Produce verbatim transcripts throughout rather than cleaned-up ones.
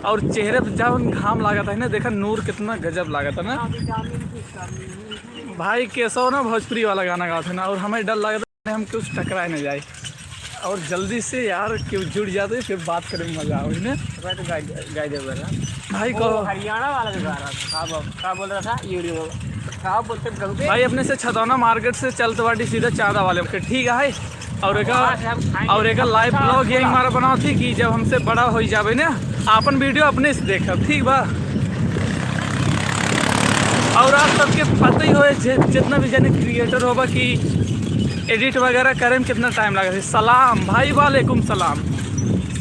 और चेहरे पे जौन घाम लागत है ना, देखा नूर कितना गजब लागत है ना। भाई केसव ना भोजपुरी वाला गाना गावत है ना, और हमें डर लागत है हम कुछ टकराए न जाए। और जल्दी से यार क्यों जुड़ जाते, फिर बात करें, मजा आवे ना। भाई तो गाय, गाय दे रहा। भाई वो को हरियाणा वाला जो गा रहा था, क्या बोल, क्या बोल रहा था, यूट्यूब क्या बोलते हैं, गंगे? भाई अपने से छतौना मार्केट से चलत बाटी सीधा चांदा वाले के, ठीक है। और एका, वहाँ से हम खाएंगे और एका लाइव ब्लॉग यही हमारा बनाओ थी कि जब हमसे बड़ा हो जावे ना, आपन वीडियो अपने से देखब, ठीक बा? और आप सबके पता ही होए, जि-, जितना भी जने क्रिएटर होबा कि एडिट वगैरह करे में कितना टाइम लगा है। सलाम भाई, वालेकुम सलाम।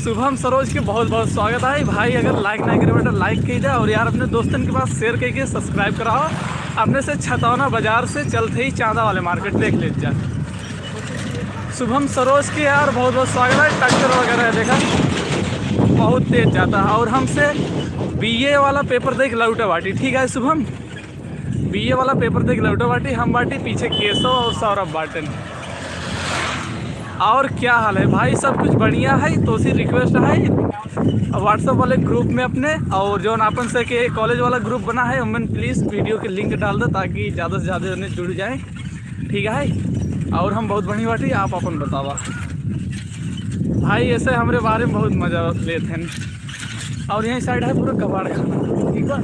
शुभम सरोज के बहुत बहुत स्वागत है भाई। अगर लाइक नहीं करे बेटा, लाइक कर दे, और यार अपने दोस्तन के पास शेयर करके सब्सक्राइब कराओ। अपने से छतौना बाजार से चलते ही चांदा वाले मार्केट देख ले जा। शुभम सरोज के यार बहुत बहुत स्वागत है। ट्रैक्टर वगैरह है, देखा बहुत तेज जाता है। और हमसे बीए वाला पेपर देख लौटे बाटी, ठीक है शुभम, बीए वाला पेपर देख लौटे बाटी। हम बाटी पीछे केसव और सौरभ बाटन। और क्या हाल है भाई, सब कुछ बढ़िया है। तो सी रिक्वेस्ट है WhatsApp वाले ग्रुप में अपने, और जो आपन से के कॉलेज वाला ग्रुप बना है उनमें प्लीज वीडियो के लिंक डाल दो ताकि ज़्यादा से ज़्यादा जने जुड़ जाए। ठीक है, और हम बहुत बढ़िया बाटी, आप अपन बतावा भाई। ऐसे हमरे बारे में बहुत मजा लेत हैं। और यही साइड है पूरा कबाड़ खाना, ठीक बा।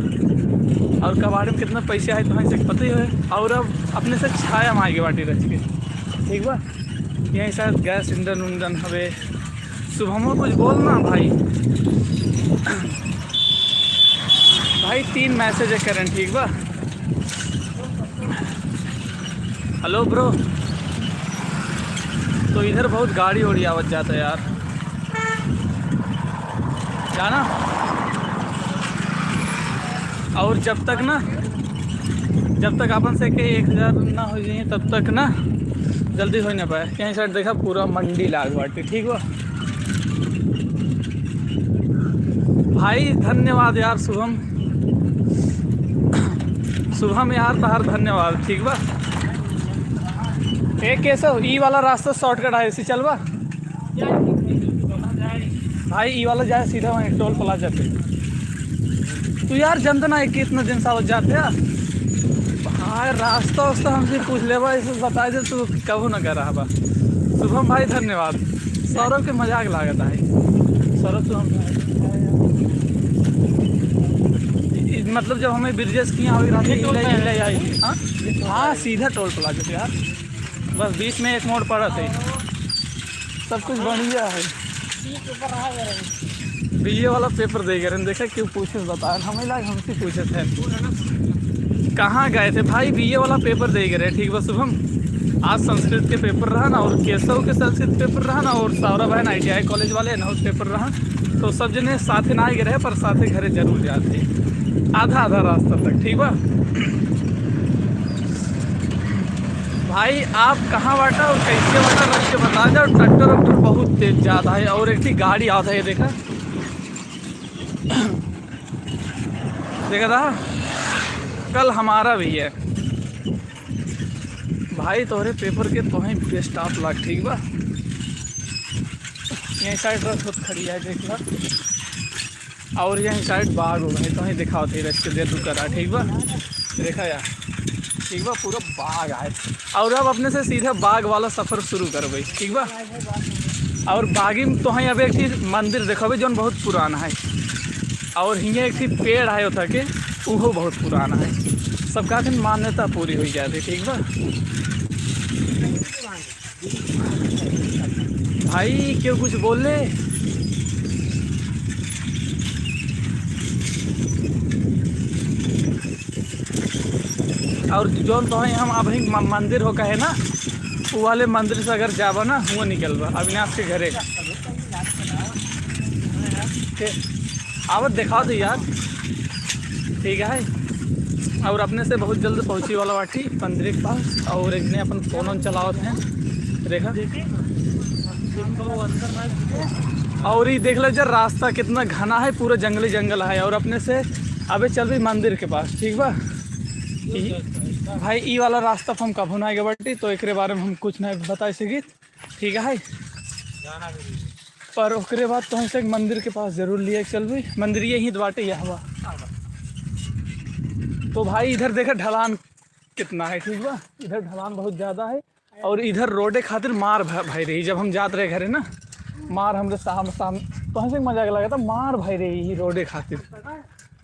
और कबाड़ में कितना पैसा है तो से पता ही है। और अब अपने से छाया मार के बाटी रच के, ठीक बा। यही शायद गैस इंधन उंधन हवे। शुभमो कुछ बोल ना भाई। भाई तीन मैसेज करें, ठीक बा। हेलो ब्रो, तो इधर बहुत गाड़ी ओड़ी आवत जाता है यार, जाना। और जब तक ना, जब तक अपन से के एक हज़ार ना हो जाए तब तक ना जल्दी हो ना पाए। यहीं साइड देखा पूरा मंडी लाग बाटे, ठीक बा। भाई धन्यवाद यार शुभम, शुभम यार तहार धन्यवाद, ठीक बा। ए केसव, ई वाला रास्ता शॉर्टकट है, इसी चलबा। भाई ई वाला जाए सीधा वहीं टोल प्लाजा पे। तू यार जनता ना है कि इतना दिन से आवत जाते हैं। भाई रास्ता वास्ता हमसे पूछ लेबा, इसे बता दे, तू कबू ना कर रहा बा। शुभम भाई धन्यवाद। सौरभ के मजाक लागत है। सौरभ तो हम, मतलब जब हमें ब्रिजेश की यहाँ हुई रहती, ये टोल इलाई, पे है। इलाई आई थी। हाँ? हाँ, सीधा टोल प्लाजा पे यार, बस बीच में एक मोड़ पड़ा था। सब कुछ बढ़िया है। बीए वाला पेपर दे गए, देखा क्यों पूछे बताए, हमें लाग हमसे पूछे थे कहाँ गए थे भाई, बीए वाला पेपर दे गए, ठीक बा शुभम। आज संस्कृत के पेपर रहा ना, और केसव के संस्कृत पेपर रहा ना, और सौरभ है ना आईटीआई कॉलेज वाले ना, पेपर रहा, तो सब जने साथे ना गए रहे, पर साथे घरे जरूर जाते, आधा आधा रास्ता तक, ठीक बा। भाई आप कहाँ बाटा और कैसे बाटा, रख के बता जाओ। ट्रैक्टर वैक्टर बहुत तेज जाता है और एक थी गाड़ी आता है, देखा, देखा था कल हमारा भी है। भाई तोहरे पेपर के तोहें बेस्ट ऑफ लक, ठीक बा। यहीं साइड रख, खुद खड़ी है, देख ला। और यहीं साइड बाग हो गए, तोहें दिखाओ थे रख के दे तू करा, ठीक बा। देखा यार, ठीक बा, पूरा बाग है। और अब अपने से सीधा बाग वाला सफर शुरू करबे, ठीक बा। और बागी में तोहें अब एक चीज मंदिर देखबे जौन बहुत पुराना है, और हियाँ एक चीज पेड़ है उठा के, उहो बहुत पुराना है। सबका के मान्यता पूरी हो जाती, ठीक बा। भाई क्यों कुछ बोल ले। और जौन तो है हम अभी म-, मंदिर हो कहे ना, वो वाले मंदिर से अगर जाबा ना, हुआ निकलबा अविनाश के घरे। ठीक, आवत दिखा दे यार। ठीक है, और अपने से बहुत जल्द पहुँची वाला बाटी मंदिर के पास। और एक ने अपन फोन वोन चलावत हैं, देखा। और ये देख ले जर रास्ता कितना घना है, पूरा जंगली जंगल है। और अपने से अबे चल रही मंदिर के पास, ठीक बा। ई, भाई ई वाला रास्ता पर हम कभू ना आगे बाटी, तो एकरे बारे में हम कुछ नहीं बता सकित, ठीक है। पर ओकरे बाद तो हम से मंदिर के पास जरूर लिए चलबे। मंदिर यही तो बाटे, यह हुआ। तो भाई, इधर देखा ढलान कितना है, ठीक बा? इधर ढलान बहुत ज्यादा है और इधर रोडे खातिर मार भ-, भई रही। जब हम जात रहे घरे ना, मार हमरे साम-, साम-, तो हमसे मजाक लगा था, मार भई रही ही रोडे खातिर।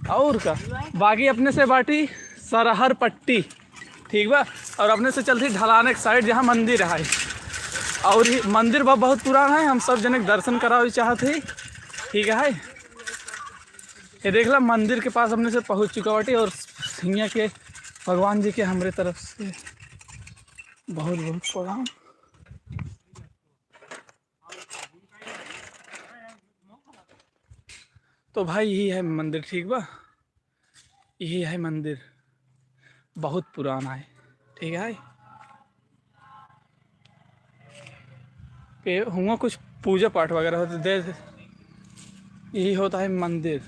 और का, बाकी अपने से बाटी सरहर पट्टी, ठीक बा? और अपने से चलती ढलान एक साइड, जहाँ मंदिर है। और ये मंदिर बा बहुत पुराना है, हम सब जने के दर्शन करावे चाहत है, ठीक है। ये देख ला, मंदिर के पास अपने से पहुँच चुका बाटी और हियाँ के भगवान जी के हमरे तरफ से बहुत बहुत प्रणाम। तो भाई, यही है मंदिर, ठीक बा? यही है मंदिर, बहुत पुराना है, ठीक है। पे हुआ कुछ पूजा पाठ वगैरह होते दे, यही होता है मंदिर।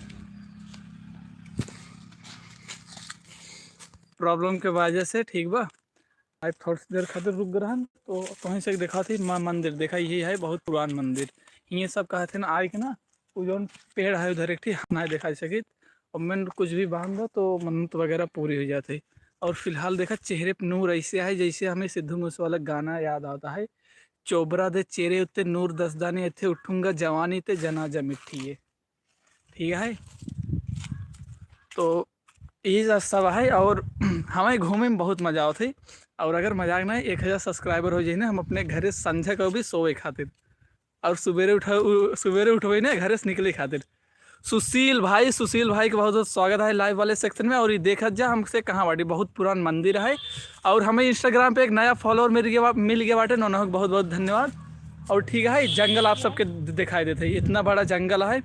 प्रॉब्लम के वजह से, ठीक बा, लाइव थोड़ी सी देर खातिर रुक गए रहन, तो तोहीं से दिखाती माँ मंदिर। देखा, यही है बहुत पुरान मंदिर। ये सब कहते हैं ना, आए के ना, वो जौन पेड़ है उधर एक ठी, ना दिखाई सकित, और मैंने कुछ भी बांध दो तो मन्नत वगैरह पूरी हो जाती। और फिलहाल देखा, चेहरे पे नूर ऐसे है जैसे हमें सिद्धू मूसे वाला गाना याद आता है, "चोबरा दे चेहरे उत्ते नूर दस दाने, इत्थे उठूंगा जवानी ते जनाजा मिट्टी है।" ठीक है, तो यही सब है। और हमें घूमे में बहुत मजा आवत है। और अगर मजाक ना, एक हजार सब्सक्राइबर हो जाए ना, हम अपने घरे संझा को भी सोए खातिर और सुबेरे उठा उ-, सुबेरे उठबे ना घरे से निकले खातिर। सुशील भाई, सुशील भाई के बहुत बहुत स्वागत है लाइव वाले सेक्शन में। और ये देखत जा, हमसे कहाँ बाटी, बहुत पुरान मंदिर है। और हमें इंस्टाग्राम पे एक नया फॉलोअर मिल गया, मिल गया बाटे, नोनोह के बहुत बहुत धन्यवाद। और ठीक है, जंगल आप सबके दि-, दिखाई देते है, इतना बड़ा जंगल है।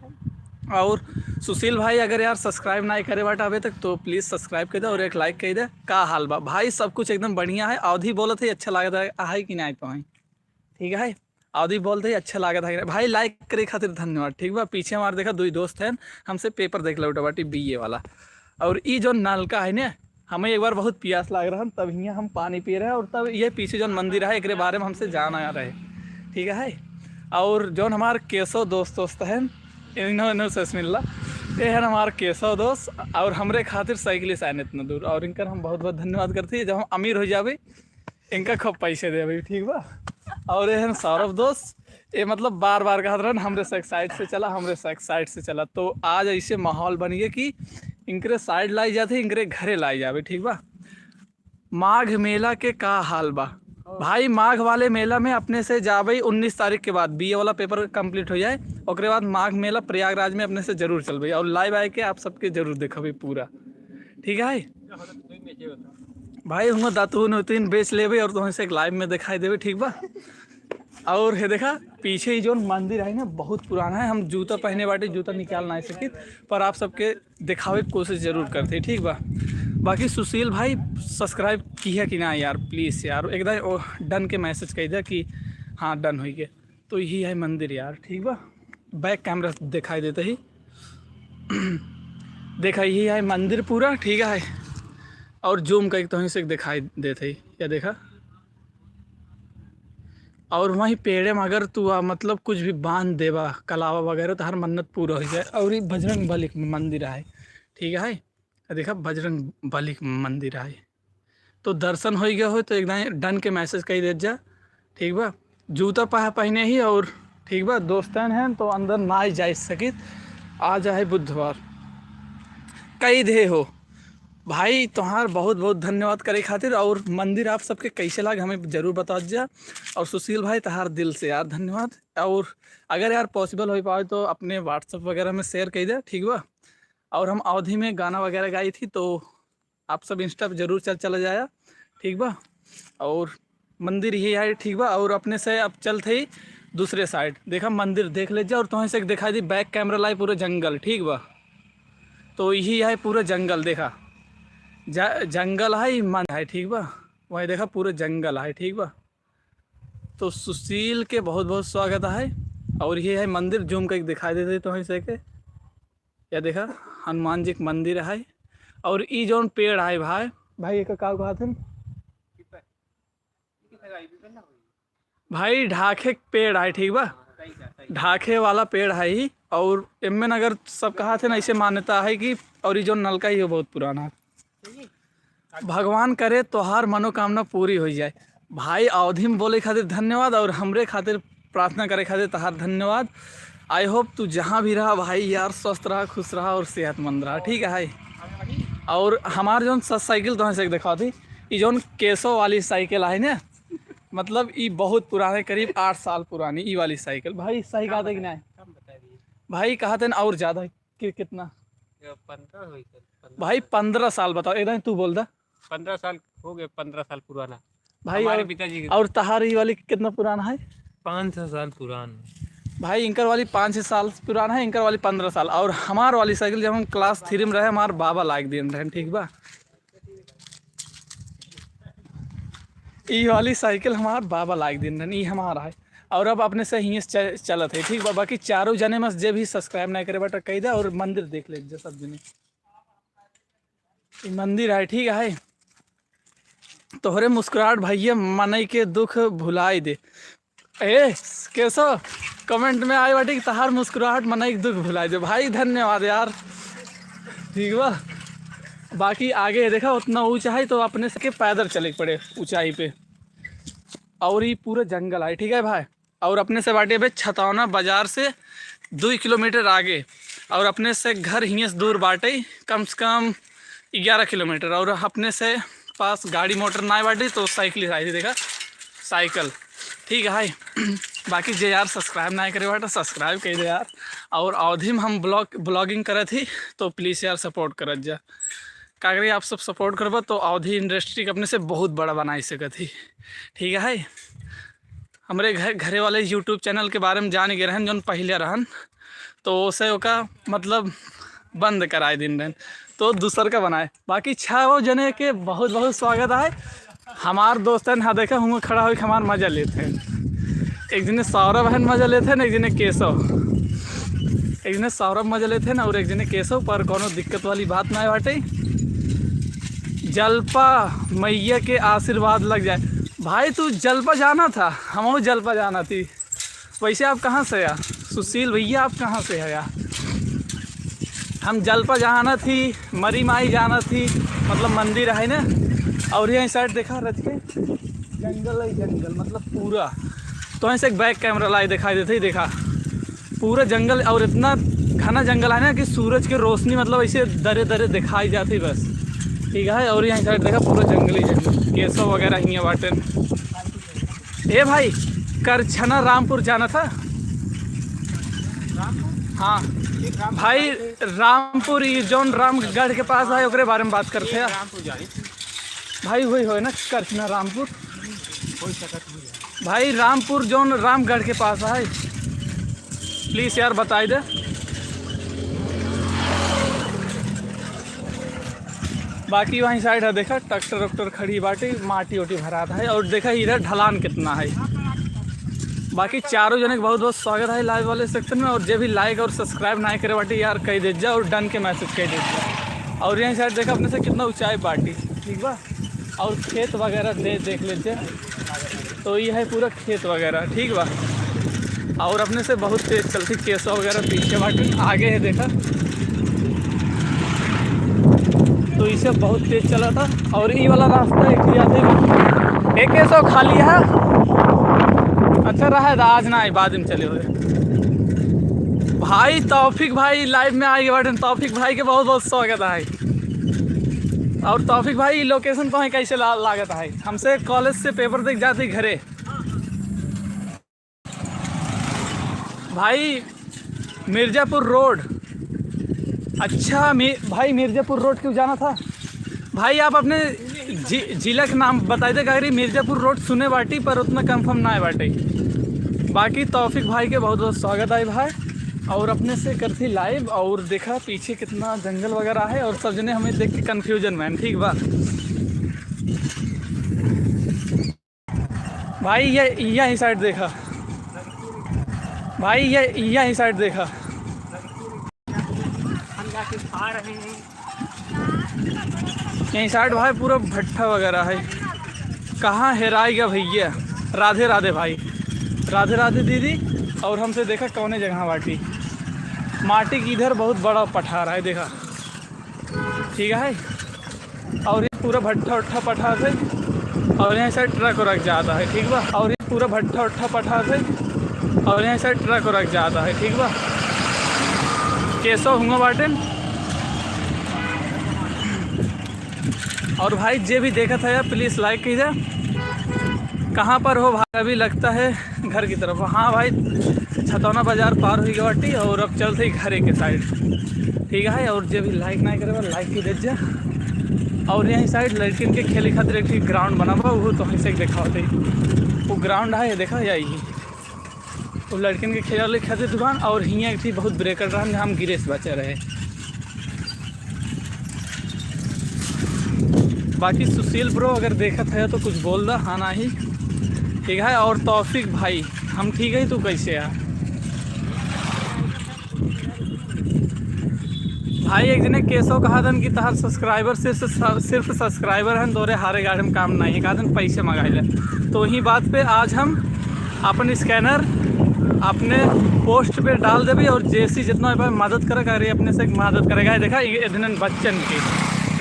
और सुशील भाई, अगर यार सब्सक्राइब ना करे बाटे अबे तक, तो प्लीज सब्सक्राइब कर दे और एक लाइक कर दे। का हाल बा भाई? सब कुछ एकदम बढ़िया है। अवधी बोलत है, अच्छा लागत है, है कि नहीं तो है? ठीक है, अवधी बोलत है, अच्छा लागत है कि नहीं? भाई, लाइक करे खातिर धन्यवाद। ठीक बा, पीछे हमारे देखा, दुई दोस्त हैं, हमसे पेपर देख लौटा बाटी, बीए वाला। और ई जो नलका है ने, हमें एक बार बहुत पियास लाग रहा, तब हियाँ हम पानी पी रहे हैं। और तब ये पीछे जौन मंदिर है, एकरे बारे में हमसे जाना रहे, ठीक है। और जौन हमार केशव दोस्त, दोस्त हैं, इन्हों, इन्हों से मिलला, ये है हमार केशव दोस्त, और हमरे खातिर साइकिल से आए इतना दूर, और इनकर हम बहुत बहुत धन्यवाद करती है। जब हम अमीर हो जाबे, इनका खूब पैसे देबे, ठीक बा। और ये है सौरभ दोस्त, ये मतलब बार बार कहत रहन, "हमरे से एक साइड से चला, हमरे से एक साइड से चला।" तो आज ऐसे माहौल बन गया कि इनकरे साइड लाई जाते, इनकरे घरे लाई जाबे, ठीक बा। माघ मेला के का हाल बा? भाई, माघ वाले मेला में अपने से जाबे उन्नीस तारीख के बाद, बीए वाला पेपर कंप्लीट हो जाए, ओकरे बाद माघ मेला प्रयागराज में अपने से जरूर चलबे और लाइव आए के आप सबके जरूर देखबे पूरा, ठीक है। भाई, हुआ दातुन उतुन बेच लेबे और तोहसे एक लाइव में दिखाई देबे, ठीक बा। और ये देखा, पीछे ही जौन मंदिर है ना, बहुत पुराना है। हम जूता पहने बाटे, जूता निकाल ना सकित, पर आप सबके दिखावे के कोशिश जरूर करते, ठीक बा। बाकी सुशील भाई, सब्सक्राइब किया कि ना यार, प्लीज यार, एकदम डन के मैसेज कह दे कि हाँ, डन हो गया। तो यही है मंदिर यार, ठीक बा, बैक कैमरा दिखाई देते ही। देखा, यही है मंदिर पूरा, ठीक है। और जूम करके तोहसे दिखाई देते ही, या देखा। और वहीं पेड़े में अगर तू आ, मतलब कुछ भी बांध देबा, कलावा वगैरह, तो हर मन्नत पूरा हो जाए। और ये बजरंग बली के मंदिर है, ठीक है, देखा, बजरंग बली के मंदिर है। तो दर्शन हो गया हो तो एकदम डन के मैसेज कर दे जा, ठीक बा। जूता पह-, पहने ही और, ठीक बा, दोस्तन हैं तो अंदर ना ही जा सकित, आ जाए बुधवार। कई दे हो भाई, तोहार बहुत बहुत धन्यवाद करे खातिर। और मंदिर आप सबके कैसे लाग, हमें जरूर बता जा। और सुशील भाई, तोहार दिल से यार धन्यवाद। और अगर यार पॉसिबल हो पावे तो अपने WhatsApp वगैरह में शेयर कर दे, ठीक बा। और हम अवधी में गाना वगैरह गाई थी, तो आप सब इंस्टा पे जरूर चल, चला जाया, ठीक बा। और मंदिर ही है, ठीक बा। और अपने से अब चलते ही दूसरे साइड, देखा, मंदिर देख ले जा। और तोहसे एक दिखाई दी, बैक कैमरा लाई, पूरा जंगल, ठीक बा। तो यही है पूरा जंगल, देखा, जा-, जंगल है, ई मन है, ठीक बा। वहीं देखा, पूरा जंगल है, ठीक बा। तो सुशील के बहुत बहुत स्वागत है। और ये है मंदिर, जूम करके दिखाई देते तोहसे के, या देखा, हनुमान जी के मंदिर है। और ई जौन पेड़ है भाई, भाई, एक का कहत हन? भाई, ढाखे के पेड़ है, ठीक बा। ढाके वाला पेड़ है ही, और एम्मे नगर सब कहा थे ना, ऐसे मान्यता है कि, और ये जो नलका ही हो बहुत पुराना है। भगवान करे तोहार मनोकामना पूरी हो जाए। भाई, अवधी में बोले खातिर धन्यवाद और हमरे खातिर प्रार्थना करे खातिर तोहार धन्यवाद। I hope तू जहाँ भी रहा भाई यार, स्वस्थ रहा, खुश रहा और सेहतमंद रहा, ठीक है? और हमार जौन स-, साइकिल तो से देखा थी, ई जौन केसो वाली साइकिल है ना, मतलब ई बहुत पुराने, करीब आठ साल पुरानी ई वाली साइकिल। भाई सही कहा था कि नहीं? भाई कहा थे ना और ज़्यादा कि कितना? ये पंद्रह होई सर, पंद्रह भाई साल। पंद्रह साल बताओ, एकदम तू बोल दा। पंद्रह साल हो गए, पंद्रह साल पुराना। भाई हमारे और, पिताजी के और तहार ई वाली कितना पुराना है? पाँच सौ साल पुरान। भाई इनकर वाली पाँच सौ साल पुराना है, इनकर वाली पंद्रह साल। और हमार वाली साइकिल जब हम क्लास थ्री में रहे, हमार बाबा लाग दिन रहे, ठीक बा? ई वाली साइकिल हमार बाबा लाग दिन रहे, ई हमारा है। और अब अपने से हियाँ से च-, चलत है, ठीक बा? बाकी चारों जने में से जे भी सब्सक्राइब नहीं करे बाटे, कह दे और मंदिर देख ले जे सब जने। ई मंदिर है, ठीक है। तोहरे मुस्कुराहट भैया मनई के दुख भुलाई दे। ए, केसो, कमेंट में आए बाटे कि तहार मुस्कुराहट मनई के दुख भुलाई दे। भाई धन्यवाद यार, ठीक बा। बाकी आगे देखा उतना ऊँचा है तो अपने से के पैदल चले के पड़े ऊँचाई पे। और ई पूरा जंगल है, ठीक है भाई। और अपने से बाटे बे छतौना बाजार से दुई किलोमीटर आगे, और अपने से घर हियाँ से दूर बाटे कम से कम ग्यारह किलोमीटर, और अपने से पास गाड़ी मोटर ना बाटे तो साइकिल से आई थी, देखा साइकिल, ठीक है। बाकी जे यार सब्सक्राइब ना करे बाटे, सब्सक्राइब कर दे यार। और अवधी में हम ब्लॉग, ब्लॉगिंग करत ही तो प्लीज़ यार सपोर्ट करत जा, का करी आप सब सपोर्ट करबा तो अवधी इंडस्ट्री के अपने से बहुत बड़ा बनाई सकत ही, ठीक है। हमरे घर, घरे वाले यूट्यूब चैनल के बारे में जान गए रहन, जौन पहिले रहन, तो उसे ओका मतलब बंद कराए दिन रहन, तो दूसर का बनाए। बाकी छह जने के बहुत बहुत स्वागत है। हमार दोस्तन, हाँ देखा, हुआ खड़ा होके हमार मजा लेत हैं। एक जने सौरभ हन मजा लेत हैं, एक जने केशव, एक जने सौरभ मजा लेत हैं और एक जने केशव, पर कोनो दिक्कत वाली बात ना बाटे। जलपा मैया के आशीर्वाद लग जाए। भाई तू जलपा जाना था, हमहू जलपा जाना थी। वैसे आप कहाँ से या? सुशील भैया आप कहाँ से है या? हम जलपा जाना थी, मरी माई जाना थी, मतलब मंदिर है ना। और यही साइड देखा रच के जंगल है, जंगल मतलब पूरा। तो ऐसे एक बैक कैमरा लाई दिखाई देते ही देखा पूरा जंगल, और इतना घना जंगल है ना कि सूरज के रोशनी मतलब ऐसे दरे दरे दिखाई जाती बस, ठीक है। और यही साइड देखा पूरा जंगली जंगल, केसव वगैरह हियाँ बाटे। ए भाई, करछना रामपुर जाना था? हाँ भाई, रामपुर, ये जौन रामगढ़ के पास है, ओकरे बारे में बात करते हैं। भाई, वही होए ना, करछना रामपुर। भाई, रामपुर जौन रामगढ़ के पास है, प्लीज यार बताई दे। बाकी वहीं साइड है, देखा ट्रैक्टर वैक्टर खड़ी बाटी, माटी ओटी भरात है। और देखा इधर ढलान कितना है। बाकी चारों जने के बहुत बहुत स्वागत है लाइव वाले सेक्शन में। और जे भी लाइक और सब्सक्राइब ना करे बाटी यार, कह दे जा और डन के मैसेज कह दे जा। और यहीं साइड देखा अपने से कितना ऊंचाई बाटी, ठीक बा। और खेत वगैरह दे, देख लेते हैं। तो ये है पूरा खेत वगैरह, ठीक बा। और अपने से बहुत तेज चलती केसवा वगैरह पीछे बाटे, आगे है देखा, तो इसे बहुत तेज चला था। और ये वाला रास्ता एक ही आते हैं। एक केसवा खाली है, अच्छा रहा है, आज ना आए, बाद में चले हुए। भाई तौफिक भाई लाइव में आए बाटे, तौफिक भाई के बहुत बहुत स्वागत है। और तौफिक भाई, लोकेशन तो है कैसे ला-, लागत है? हमसे कॉलेज से पेपर देख जाते घरे। भाई, मिर्जापुर रोड। अच्छा, मी-, भाई, मिर्जापुर रोड क्यों जाना था? भाई, आप अपने जि-, जिला के नाम बताई दे, काहे मिर्जापुर रोड सुने बाटी, पर उतना कंफर्म ना है बाटे। बाकी तौफिक भाई के बहुत बहुत स्वागत है भाई। और अपने से करती लाइव, और देखा पीछे कितना जंगल वगैरह है, और सब जने हमें देख के कन्फ्यूजन में हैं, ठीक बा। भाई, ये, यही साइड देखा। भाई, ये, यही साइड देखा। हम जाके खा रहे हैं। यही साइड भाई पूरा भट्ठा वगैरह है। कहाँ हेराई गया भैया? राधे राधे भाई। राधे राधे दीदी। और हमसे देखा कौने जगह बाटी। माटी के इधर बहुत बड़ा पठार है, देखा, ठीक है। और ये पूरा भट्ठा उट्ठा पठार है, और यहाँ से ट्रक उरक जाता है, ठीक बा। और ये पूरा भट्ठा उट्ठा पठार है, और यहाँ से ट्रक उरक जाता है, ठीक बा। केसो हुआ बाटेन। और भाई, जे भी देखत है, please like कीजिए। कहाँ पर हो भाई? अभी लगता है घर की तरफ। हाँ भाई, छतौना बाजार पार हुई बाटी और अब चलत ही घरे के side, ठीक है। और जे भी like ना करे बा, like की दे जा। और यही side लड़किन के खेले खातिर एक ठे ground बना बा, वो तो ऐसे देखावत ही। वो ground है, ये देखा जाई। वो लड़किन के खेले खातिर दुकान, और हियाँ एक ठे बहुत breaker रहन, हम गिरे से बचे रहे। बाकी सुशील bro अगर देखत है तो कुछ बोल दा, हाँ नाही, ठीक है। और तौफिक भाई, हम ठीक है, तू कैसे है? भाई, एक जने केसो कहा दन कि तहार subscriber सिर्फ, सिर्फ subscriber हन, तोरे हारे गाड़े में काम नहीं है, कहा दन पैसे मंगाई ले। तो वही बात पे आज हम अपन scanner अपने post पे डाल देबी और जैसी जितना हो पाए मदद करे, करे अपने से मदद करेगा। देखा, ये इतने बच्चन की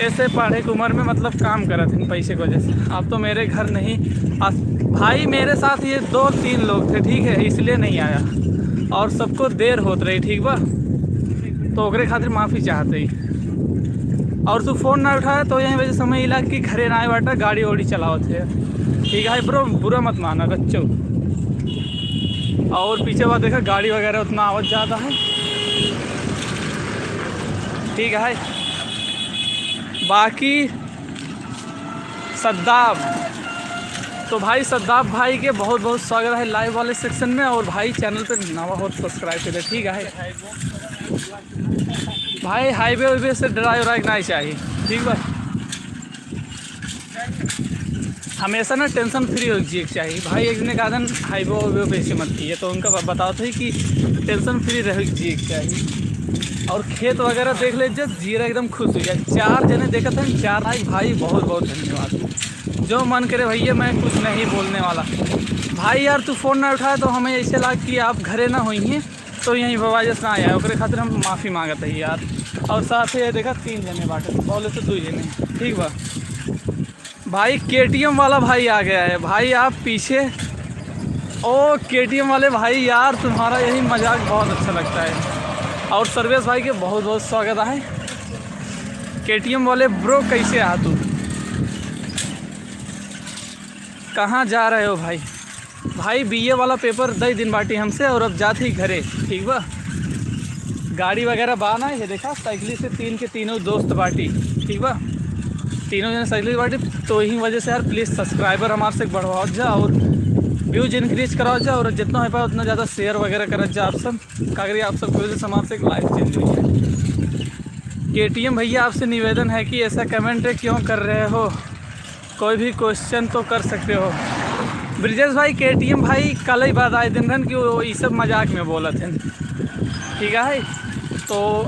ऐसे पढ़े की उम्र में, मतलब, काम करत हैं पैसे की वजह से। अब तो मेरे घर नहीं, आज, भाई, मेरे साथ ये दो तीन लोग थे, ठीक है, इसलिए नहीं आया, और सबको देर होत रही, ठीक बा, तो ओकरे खातिर माफ़ी चाहते ही। और तू phone ना उठाए तो यही वजह से समय इला कि घरे ना आए बाटा, गाड़ी वाड़ी चलावत है, ठीक है bro, बुरा मत माना बच्चों। और पीछे बात देखा, गाड़ी वगैरह उतना आवत जाता है, ठीक है। बाकी सद्दाब, तो भाई सद्दाब भाई के बहुत बहुत स्वागत है live वाले section में। और भाई, channel पे नवा हो तो subscribe कर दे, ठीक है। भाई, highway वाईवे से डराए उराए के नहीं चाहिए, ठीक बा। हमेशा ना tension free हो जिए के चाहिए भाई। एक जने कहा था, highway वाईवे पे ऐसे मत किए, तो उनका ब-, बताओ थे कि tension free रहे जिए के चाहिए। और खेत वगैरह देख ले, जब जीरा एकदम खुश हो जाए। चार जने देखत हैं, चार like भाई, बहुत बहुत धन्यवाद। जो मन करे भैया, मैं कुछ नहीं बोलने वाला। भाई यार, तू phone ना उठाए तो हमें ऐसे लाग कि आप घरे ना होइए, तो यहीं पर वजह से ना आया, ओकरे खातिर हम माफ़ी मांगत है यार। और साथ ही ये देखा, तीन जने बाटे, बोले तो दो जने, ठीक बा। भाई, केटीएम वाला भाई आ गया है भाई, आप पीछे। ओ केटीएम वाले भाई, यार, तुम्हारा यही मजाक बहुत अच्छा लगता है। और सर्वेश भाई के बहुत बहुत स्वागत है। केटीएम वाले bro, कैसे आ तू? कहाँ जा रहे हो भाई? भाई, बीए वाला paper दे दिन बाटी हमसे और अब जात ही घरे, ठीक बा? गाड़ी वगैरह बा ना, ये देखा, साइकिल से तीन के तीनों दोस्त बाटी, ठीक बा? तीनों जने साइकिल बाटी, तो यही वजह से यार, please subscriber हमारे से बढ़वाओ जा और views increase कराओ जा, और जितना हो पाए उतना ज़्यादा share वगैरह करत जा आप सब। का करिए, आप सबके वजह से हमारे से एक life change हुई है। केटीएम भैया, आपसे निवेदन है कि ऐसा comment क्यों कर रहे हो? कोई भी question तो कर सकते हो। ब्रिजेश भाई, केटीएम भाई कल ही बात आए दिन रहन कि वो ई सब मजाक में बोलत हैं, ठीक है। तो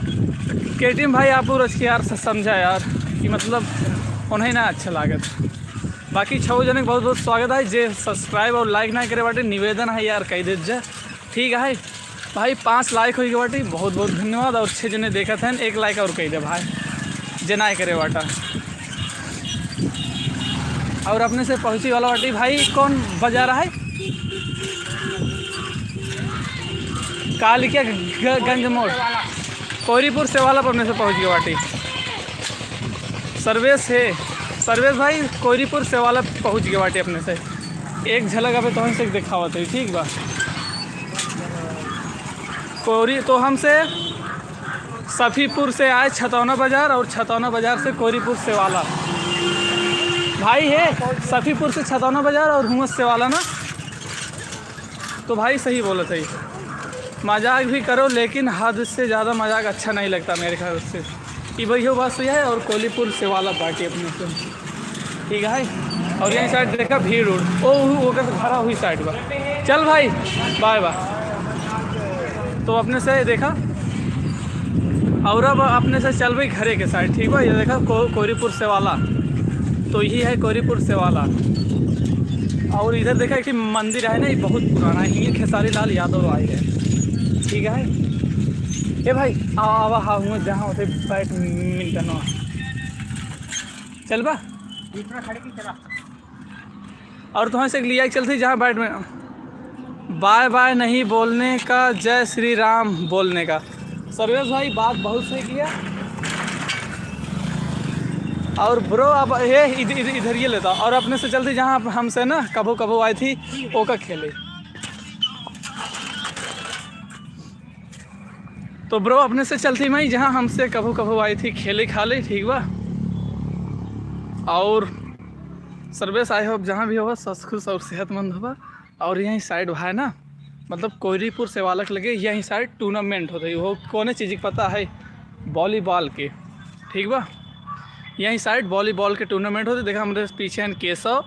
केटीएम भाई, आप पूरा यार स-, समझा यार कि मतलब उन्हें ना अच्छा लागत। बाकी छह जने के बहुत बहुत स्वागत है। जे subscribe और like ना करे बाटे, निवेदन है यार, कह दे जा, ठीक है। भाई, पाँच like होई के बाटी, बहुत बहुत धन्यवाद। और छः जने देखत हैं, एक like और कह दे भाई, जे ना करे बाटा। और अपने से पहुँची वाला बाटी भाई, कौन बाजार है? कालिका ग-, गंज मोड़, कोरीपुर सेवाला पर अपने से पहुँच गए बाटी। सर्वेश है, सर्वेश भाई कोरीपुर सेवाला पहुँच गए बाटी अपने से। एक झलक अबे तोहन से दिखावत है, ठीक बा। कोरी तो हमसे सफीपुर से आए छतौना बाजार और छतौना बाजार से कोरीपुर सेवाला। भाई है सफीपुर से छतौना बाजार और हुआ सेवाला ना। तो भाई सही बोलत है, मजाक भी करो लेकिन हद से ज़्यादा मजाक अच्छा नहीं लगता मेरे ख्याल से। ई भैया बात सही है और कोलीपुर सेवाला बाटी अपने से। ठीक है, और यही side देखा भीड़ उड़, ओ, ओ, ओकर से भरा हुई side बा। चल भाई, bye bye। तो अपने से देखा, और अब अपने से चल भाई घरे के side, ठीक बा। ये देखा को-, कोरीपुर सेवाला, तो यही है कोरीपुर सेवाला। और इधर देखा, एक ठे मंदिर है ना, ये बहुत पुराना है, ये खेसारी लाल यादव आए है, ठीक है। ए भाई, आवा, आवा, हाँ, हुआ जहाँ होते बैडमिंटन। चल बा। दूसरा खड़े की चला। और तुहैं से लिया चलते जहाँ बैठ में, बाय बाय नहीं बोलने का, जय श्री राम बोलने का। सर्वेश भाई, बात बहुत सही किया। और ब्रो, अब ये इध-, इध-, इधर ये लेता, और अपने से चलते जहाँ आप हमसे ना कभो कभो आई थी, ओका खेले। तो ब्रो, अपने से चलती मैं जहाँ हमसे कभो कभो आई थी, खेले खाले, ठीक बा। और सर्वेश, आई होप जहाँ भी होबा, स्वस्थ, खुश और सेहतमंद होबा। और यहीं साइड भाई ना, मतलब कोयरीपुर से वालक लगे, यहीं साइड टूर्नामेंट होते, वो कौन चीज़ के पता है, वॉलीबॉल के, ठीक बा। यहीं साइड वॉलीबॉल के टूर्नामेंट होते। देखा, हमरे पीछे हैं केशव,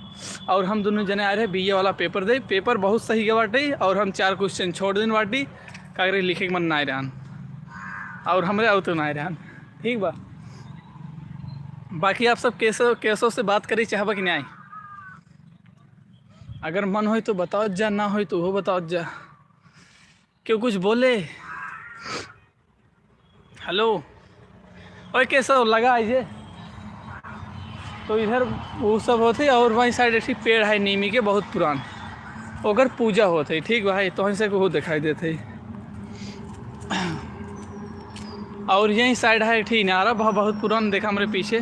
और हम दोनों जने आए रहे बीए वाला पेपर दे। पेपर बहुत सही के बाटे, और हम चार क्वेश्चन छोड़ दिन बाटी, का करे, लिखे के मन ना रहन, और हमरे आउत ना रहन, ठीक बा। बाकी आप सब केशव, केशव से बात करी चाहबा कि नहीं? अगर मन होई तो बताओ जा, ना होई तो वो बताओ जा। क्यों कुछ बोले? हेलो, ओए केशव, लगा आइए। तो इधर वो सब होते, और वहीं साइड एक ठे पेड़ है नीमी के, बहुत पुरान, ओकर पूजा होत है, ठीक भाई, तो से को दिखाई देते है। और यहीं साइड है एक ठे इनारा, बहुत, बहुत पुरान, देखा हमरे पीछे,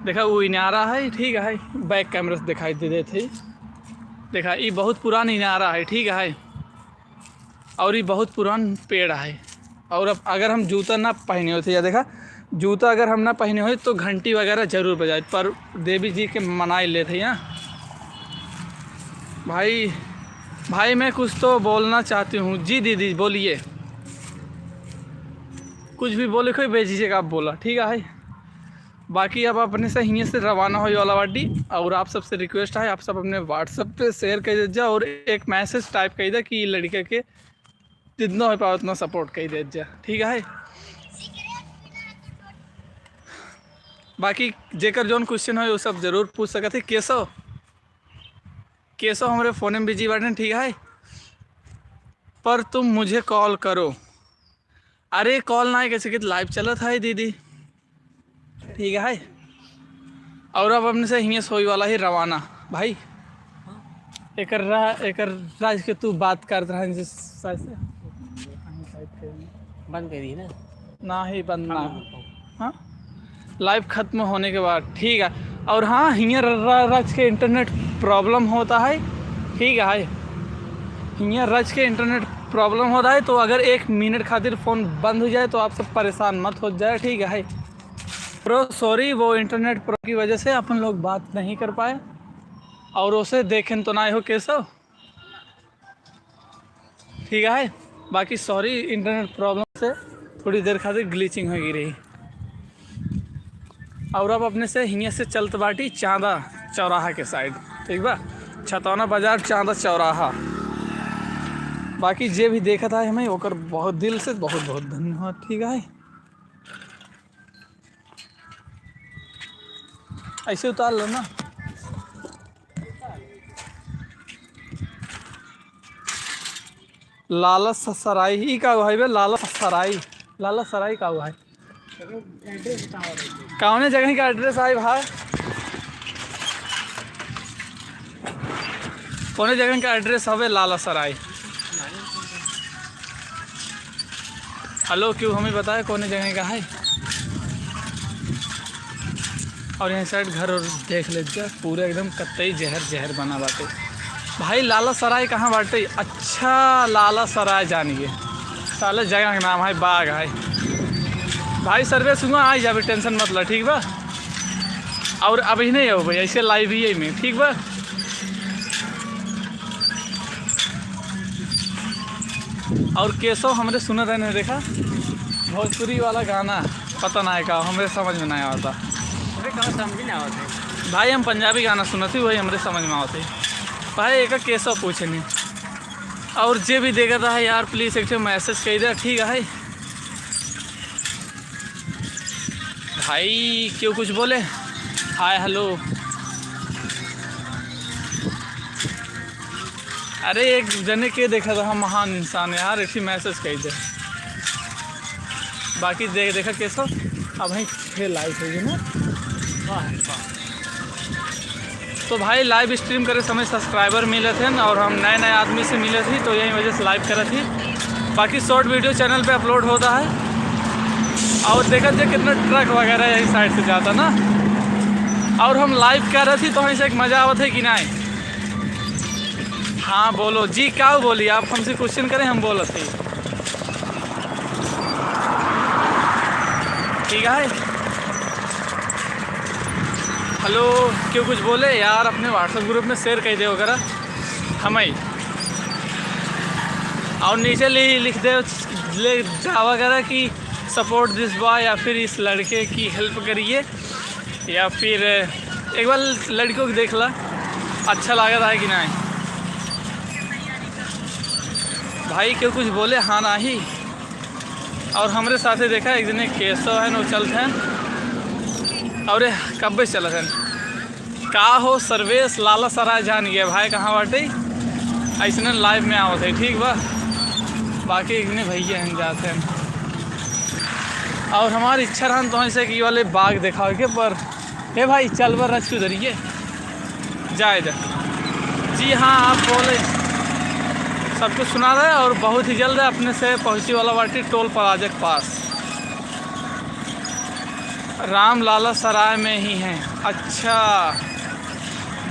देखा वो इनारा है, ठीक है, बैक कैमरा से दिखाई दे देते है। देखा, ये बहुत पुरान इनारा है, ठीक है, और ये बहुत पुरान पेड़ है। और अब अगर हम जूता ना पहने होते, या देखा, जूता अगर हम ना पहने होते तो घंटी वगैरह जरूर बजाए, पर देवी जी के मनाई लेते हैं। भाई, भाई, मैं कुछ तो बोलना चाहती हूँ। जी दीदी, बोलिए। कुछ भी बोले, कोई बेझिझक आप बोला, ठीक है। बाकी अब अपने से हियाँ से रवाना होए वाला बाटी, और आप सबसे रिक्वेस्ट है, आप सब अपने WhatsApp पे शेयर कर दीजिए और एक मैसेज टाइप कर दे कि लड़के के जितना हो पाए उतना सपोर्ट कर दीजिए, ठीक है। बाकी जेकर जौन क्वेश्चन हो, वो सब जरूर पूछ सकत है। केशव, केशव हमरे फोन में बिजी बाटे, ठीक है, पर तुम मुझे कॉल करो। अरे, कॉल ना है, कैसे कि लाइव चलत है दीदी, ठीक है। और अब अपने से हियाँ से होई वाला है रवाना। भाई, एकर रा-, एकर राज के तू बात करत रहा जिस साइज से। बंद कर दी ना। ना ही बंद ना। हाँ, हाँ। लाइव खत्म होने के बाद, ठीक है। और हाँ, हियाँ र-, र-, रच के इंटरनेट प्रॉब्लम होता है, ठीक है। हियाँ रच के इंटरनेट प्रॉब्लम होता है, तो अगर एक मिनट खातिर फ़ोन बंद हो जाए तो आप सब परेशान मत हो जाए, ठीक है। ब्रो सॉरी, वो इंटरनेट प्रॉब्लम की वजह से अपन लोग बात नहीं कर पाए, और उसे देखें तो ना हो केशव। ठीक है, बाकी सॉरी, इंटरनेट प्रॉब्लम से थोड़ी देर खातिर ग्लिचिंग हो गई रही। और अब अपने से हियाँ से चलत बाटी चांदा चौराहा के साइड, ठीक बा, छतौना बाजार, चांदा चौराहा। बाकी जे भी देखत है हमें, ओकर बहुत दिल से बहुत बहुत धन्यवाद, ठीक है। ऐसे उतार लो ना। लाला स-, सराय, ई का हुआ है बे? लाला स-, सराय, लाला सराय का हुआ है? कौने जगह का एड्रेस आई भाई? कौने जगह का एड्रेस हवे लाला सराय? हेलो, क्यों हमें बताए कौने जगह का है? और यहाँ साइड घर और देख लेते, पूरा एकदम कत्तई जहर जहर बना बाटे। भाई, लाला सराय कहाँ बाटे? अच्छा, लाला सराय जानिए, साले जगह का नाम है बाग है। भाई, सर्वे सुना, आ जाबे, टेंशन मत ला, ठीक बा? और अभी नहीं हो भाई, ऐसे लाइव ही है में, ठीक बा? और केशव हमरे सुनत है, नहीं देखा, भोजपुरी वाला गाना पता ना है का, हमरे समझ में ना आवता। अरे, का समझ में ना आवता है। भाई, हम पंजाबी गाना सुनत ही, वही हमरे समझ में आवत है। भाई, एक केशव पूछे नहीं। और जे भी देखत है यार, प्लीज एक ठे मैसेज कर दे, ठीक है। भाई, क्यों कुछ बोले? हाय, हेलो। अरे, एक जने के देखा था, हम महान इंसान है यार, ऐसी मैसेज कही दे। बाकी दे-, देखा कैसा, अब वहीं फिर लाइव होगी ना। वाह, वाह। तो भाई, लाइव स्ट्रीम करे समय सब्सक्राइबर मिलत हैं और हम नए नए आदमी से मिलत ही, तो यही वजह से लाइव करत ही। बाकी शॉर्ट वीडियो चैनल पे अपलोड होता है। और देखत जे कितना ट्रक वगैरह यही साइड से जाता ना। और हम लाइव करत ही, तो हमसे एक मजा आवत है कि नहीं? हाँ, बोलो जी, क्या बोली? आप हमसे क्वेश्चन करें, हम बोलत ही। ठीक है, हेलो, क्यों कुछ बोले यार? अपने WhatsApp ग्रुप में शेयर कर दे वगैरह हम ही। और नीचे लि-, लिख दे, ले जावा करा कि सपोर्ट दिस बॉय, या फिर इस लड़के की हेल्प करिए, या फिर एक बार लड़कियों को देख ला, अच्छा लागत है कि नहीं। भाई, क्यों कुछ बोले? हाँ, नाही। और हमरे साथे देखा, एक जने केशव है, वो चलत हैं। और ये कब्बे से चलत हैं। का हो सर्वेश, लाला सराय जान गए भाई, कहाँ बाटे? ऐसने लाइव में आवत है, ठीक बा। बाकी एक जने भैया हैं, जात हैं। और हमारी इच्छा रहन तो ऐसे कि वाले बाग दिखावे के, पर हे भाई, चल बर रच के उधरिए जाए दे। जी हाँ, आप बोले, सब कुछ सुना रहे। और बहुत ही जल्द अपने से पहुँची वाला बाटी टोल प्लाजा के पास। राम लाला सराय में ही हैं। अच्छा,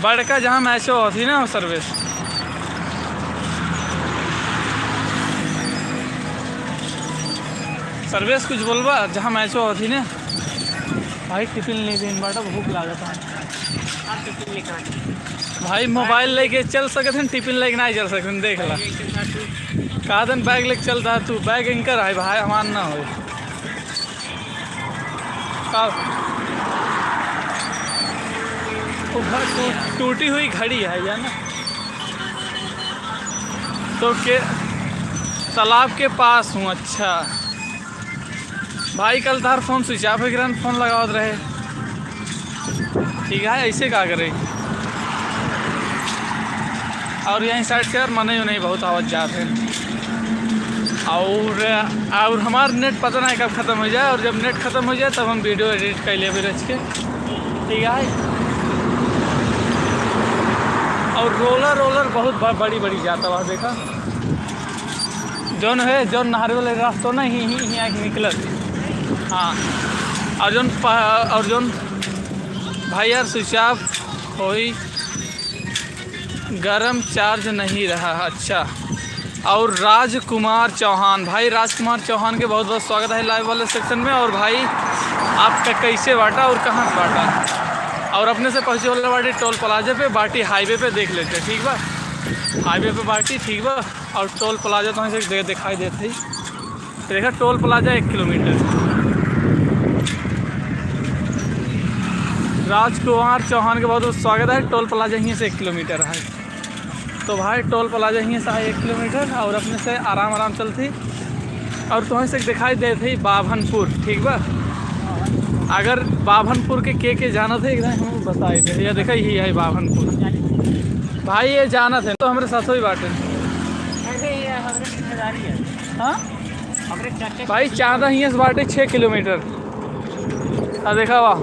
बड़का जहाँ मैचो होती ना सर्वेश। सर्वेश कुछ बोलबा, जहाँ मैचो होती ना। भाई, टिफिन ले दिन बाटा, भूख लागत है। भाई, मोबाइल लेके चल सकत हैं, टिफिन लेके नहीं चल सकत हैं, देख ला। का दिन बैग लेके चलता है तू, बैग इनकर है भाई, हमार ना होई। का? वो घर टू-, टूटी हुई घड़ी है या ना? तो के तालाब के पास हूँ। अच्छा भाई, कल तार फोन स्विच ऑफ हो गया, फोन लगावत रहे। ठीक है, ऐसे का करे? और यहीं साइड से यार मनई उनई बहुत आवत जात है। और, और हमार नेट पता नहीं कब ख़त्म हो जाए, और जब नेट ख़त्म हो जाए तब हम वीडियो एडिट कर लेबे रच के। ठीक है, और रोलर रोलर बहुत ब-, बड़ी बड़ी जाता हुआ देखा, जौन है, जौन नहर वाले रास्ता ना ही, ही, ही आके निकलत। हाँ, और जौन प-, और जौन भाई यार स्विच ऑफ होई, गरम चार्ज नहीं रहा। अच्छा, और राजकुमार चौहान, भाई राजकुमार चौहान के बहुत बहुत स्वागत है लाइव वाले सेक्शन में। और भाई आपका कैसे बाटा और कहाँ से बाटा? और अपने से पहुँचे वाला बाटी टोल प्लाजा पे, बाटी हाईवे पे देख लेते, ठीक बा? हाईवे पे बाटी, ठीक बा? और टोल प्लाजा तो ऐसे दे-, दिखाई देते ही। तो देखा, टोल प्लाजा एक किलोमीटर। राजकुमार चौहान के बहुत बहुत स्वागत है। टोल प्लाजा यहीं से एक किलोमीटर है। तो भाई, टोल प्लाजा यहीं से है एक किलोमीटर और अपने से आराम आराम चलती। और तुहैं से दिखाई देत है बाभनपुर, ठीक बा? अगर बाभनपुर के के, के जानत है, एक दाईं हमैं बताई दे। या देखा, यही है बाभनपुर। भाई, ये जानत है तो हमरे साथ ही बाटे। अरे, ये हमरे रिश्तेदारी है। हाँ? हमरे चाचा के भाई, चांदा हियाँ से बाटे छः किलोमीटर। आ, देखा बा,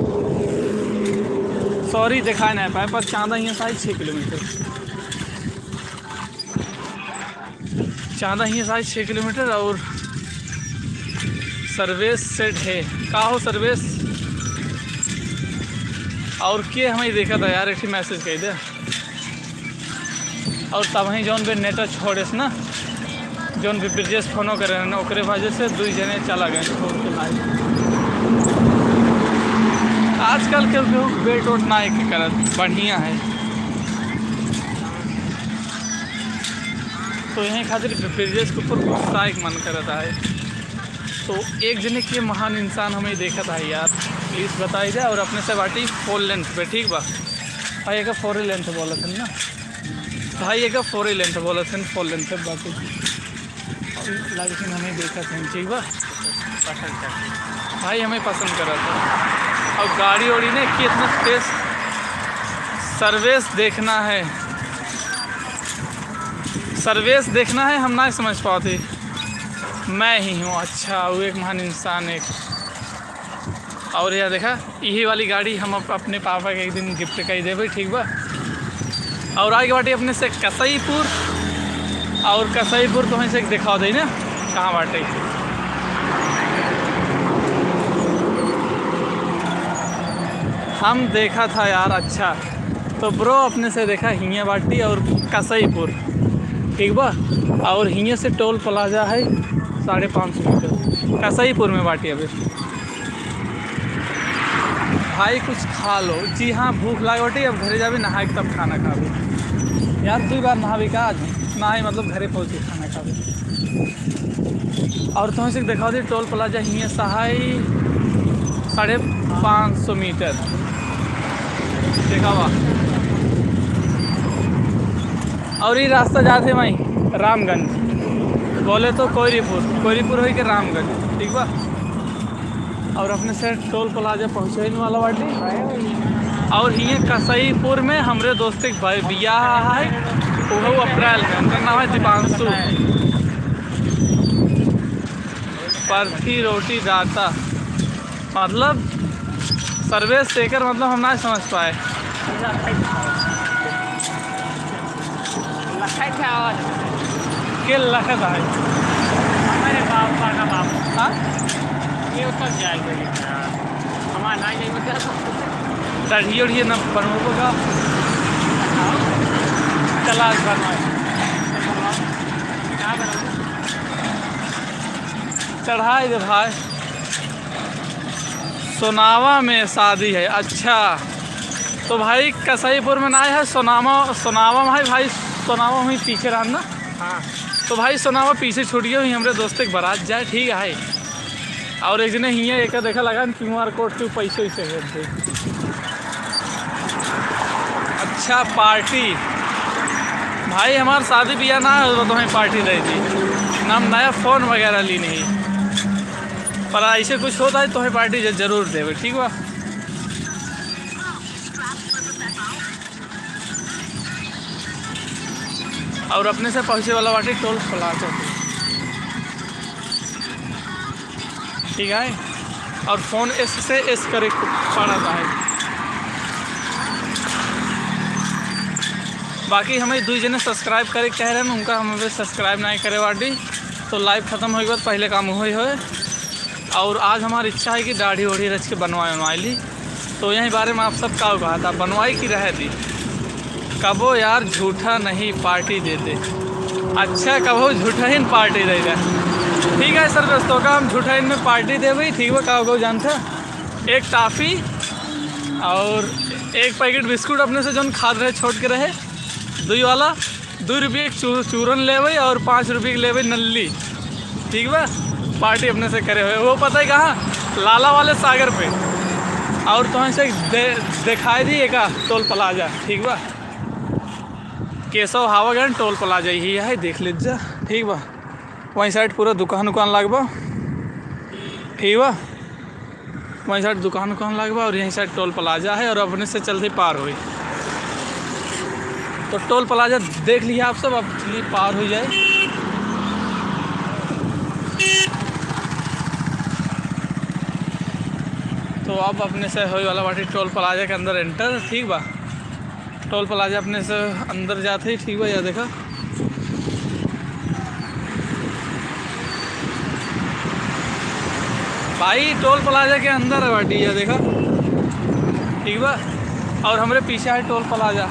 सॉरी, दिखाए ना पाए, पर चांदा हियाँ से आई छः किलोमीटर। चांदा हियाँ से आई छः किलोमीटर और सर्वेश सेठ है। का हो सर्वेश? और के हमैं देखत है यार, एक ठे मैसेज कइ दे। और तबहीं जौन भी नेट छोड़ेस ना, जौन भी ब्रिजेश फोनो करे ना, ओकरे वजह से दुई जने चला गए छोड़ के लाइव। आजकल के केहू वेट ओट ना एक करत, बढ़िया है। तो यही खातिर ब्रिजेश के ऊपर गुस्सा एक मन करत है। तो एक जने के महान इंसान हमैं देखत है यार, प्लीज बताई दे। और अपने से बाटी फोर लेंथ पे, ठीक बा? भाई, एक फोर लेंथ बोलत है ना, भाई, एक फोर लेंथ बोलत है, फोर लेंथ पे बाटी। और लाल सिंह हमैं देखत है, ठीक बा? पसंद कर। भाई, हमैं पसंद करत है। और गाड़ी ओड़ी ने कितना तेज सर्विस देखना है। सर्वेश देखना है, हम ना समझ पाते। मैं ही हूँ, अच्छा, वो एक महान इंसान एक। और यह देखा, यही वाली गाड़ी हम अप-, अपने पापा के एक दिन गिफ्ट कई देबे, ठीक बा। और आगे बाटी अपने से कसईपुर, और कसईपुर तो वहीं से दिखा दे ना कहाँ बाटे। हम देखा था यार, अच्छा। तो ब्रो, अपने से देखा हियाँ बाटी और कसईपुर, ठीक बा। और हियाँ से टोल प्लाजा है साढ़े पाँच सौ मीटर, कसईपुर में बाटी अभी। भाई कुछ खा लो। जी हाँ, भूख लाग बाटी, अब घरे जाबे नहाए के तब खाना खाबे। यार दुई बार नहाबे का आज? ना ही, मतलब घरे पहुँच के खाना खाबे। और तुमसे देखा दी टोल प्लाजा हियाँ से है साढ़े पाँच सौ मीटर। देखा बा। और ये रास्ता जाते वहीं रामगंज, बोले तो कोयरीपुर, कोयरीपुर होई के रामगंज, ठीक बा। और अपने से टोल प्लाजा पहुँचे वाला बाटी। और हियाँ कसईपुर में हमरे दोस्त के भाई बियाह है, वो अप्रैल में। उनका नाम है दीपांशु। पर्थी रोटी दाता, मतलब सर्वेश शेखर, मतलब हम ना समझ पाए। लखत है और के लखत है? हमारे बाप का ना बाप। हाँ? ये उतर जाएगा लेकिन यार। हमारा ना जाए बता। दाढ़ी उढ़ी ना बनबो का? चला बनवाए। क्या बनवाए? चढ़ाई दे भाई। सोनावा में शादी है। अच्छा, तो भाई कसईपुर में ना है, सोनावा, सोनावा में है भाई। सोनावा में पीछे रहन ना। हाँ। तो भाई सोनावा पीछे छूट गया, वहीं हमरे दोस्त के बारात जाए, ठीक है। और एक जने हियाँ एक देखा लगा क्यू आर कोड के पैसे वैसे भेज दे। अच्छा, पार्टी। भाई हमार शादी बियाह ना हो तो तुम्हें पार्टी दे दी ना, हम नया फोन वगैरह ली नहीं, पर ऐसे कुछ होता है तो तुम्हें पार्टी ज-, जरूर देवे, ठीक बा। और अपने से पहुँचे वाला बाटी टोल प्लाजा पे, ठीक है। और फोन एस से एस करे के पड़ता है। बाकी हमें दुई जने सब्सक्राइब करे के कह रहे हैं, उनका हम अभी सब्सक्राइब नहीं करे बाटी, तो लाइव खत्म होए के बाद पहले काम होए होए। और आज हमारी इच्छा है कि दाढ़ी ओढ़ी रच के बनवाए, बनवाए ली। तो यही बारे में आप सब का कहा था, बनवाई की रहे दी? कबो यार झूठा नहीं पार्टी देते। अच्छा, कबो झूठा ही पार्टी देते। ठीक है सर, दोस्तों का हम झूठा इनमें पार्टी देबे, ठीक बा, का हो जानता, एक टॉफी और एक पैकेट बिस्कुट अपने से जौन खात रहे, छोट के रहे, दुई वाला, दुई रुपये के चू-, चूरन लेबे और पाँच रुपये के लेबे नल्ली, ठीक बा। पार्टी अपने से करे हुए, वो पता है कहाँ, लाला वाले सागर पे। और तो से दे-, दिखाई दी एका टोल प्लाजा, ठीक बा। केशव हावागंज टोल प्लाजा ही है, देख लीजिए, ठीक बा। वहीं साइड पूरा दुकान उकान लाग बा, ठीक बा। वहीं साइड दुकान उकान लाग बा और यहीं साइड टोल प्लाजा है और अपने से चलते पार होई। तो टोल प्लाजा देख लिया आप सब, अब चलिए पार हो जाए। तो अब अपने से होए वाला बाटी टोल प्लाजा के अंदर एंटर, ठीक बा। टोल प्लाजा अपने से अंदर जाते ही, ठीक बा, या देखा भाई, टोल प्लाजा के अंदर है बाटी, या देखा, ठीक बा। और हमरे पीछे है टोल प्लाजा,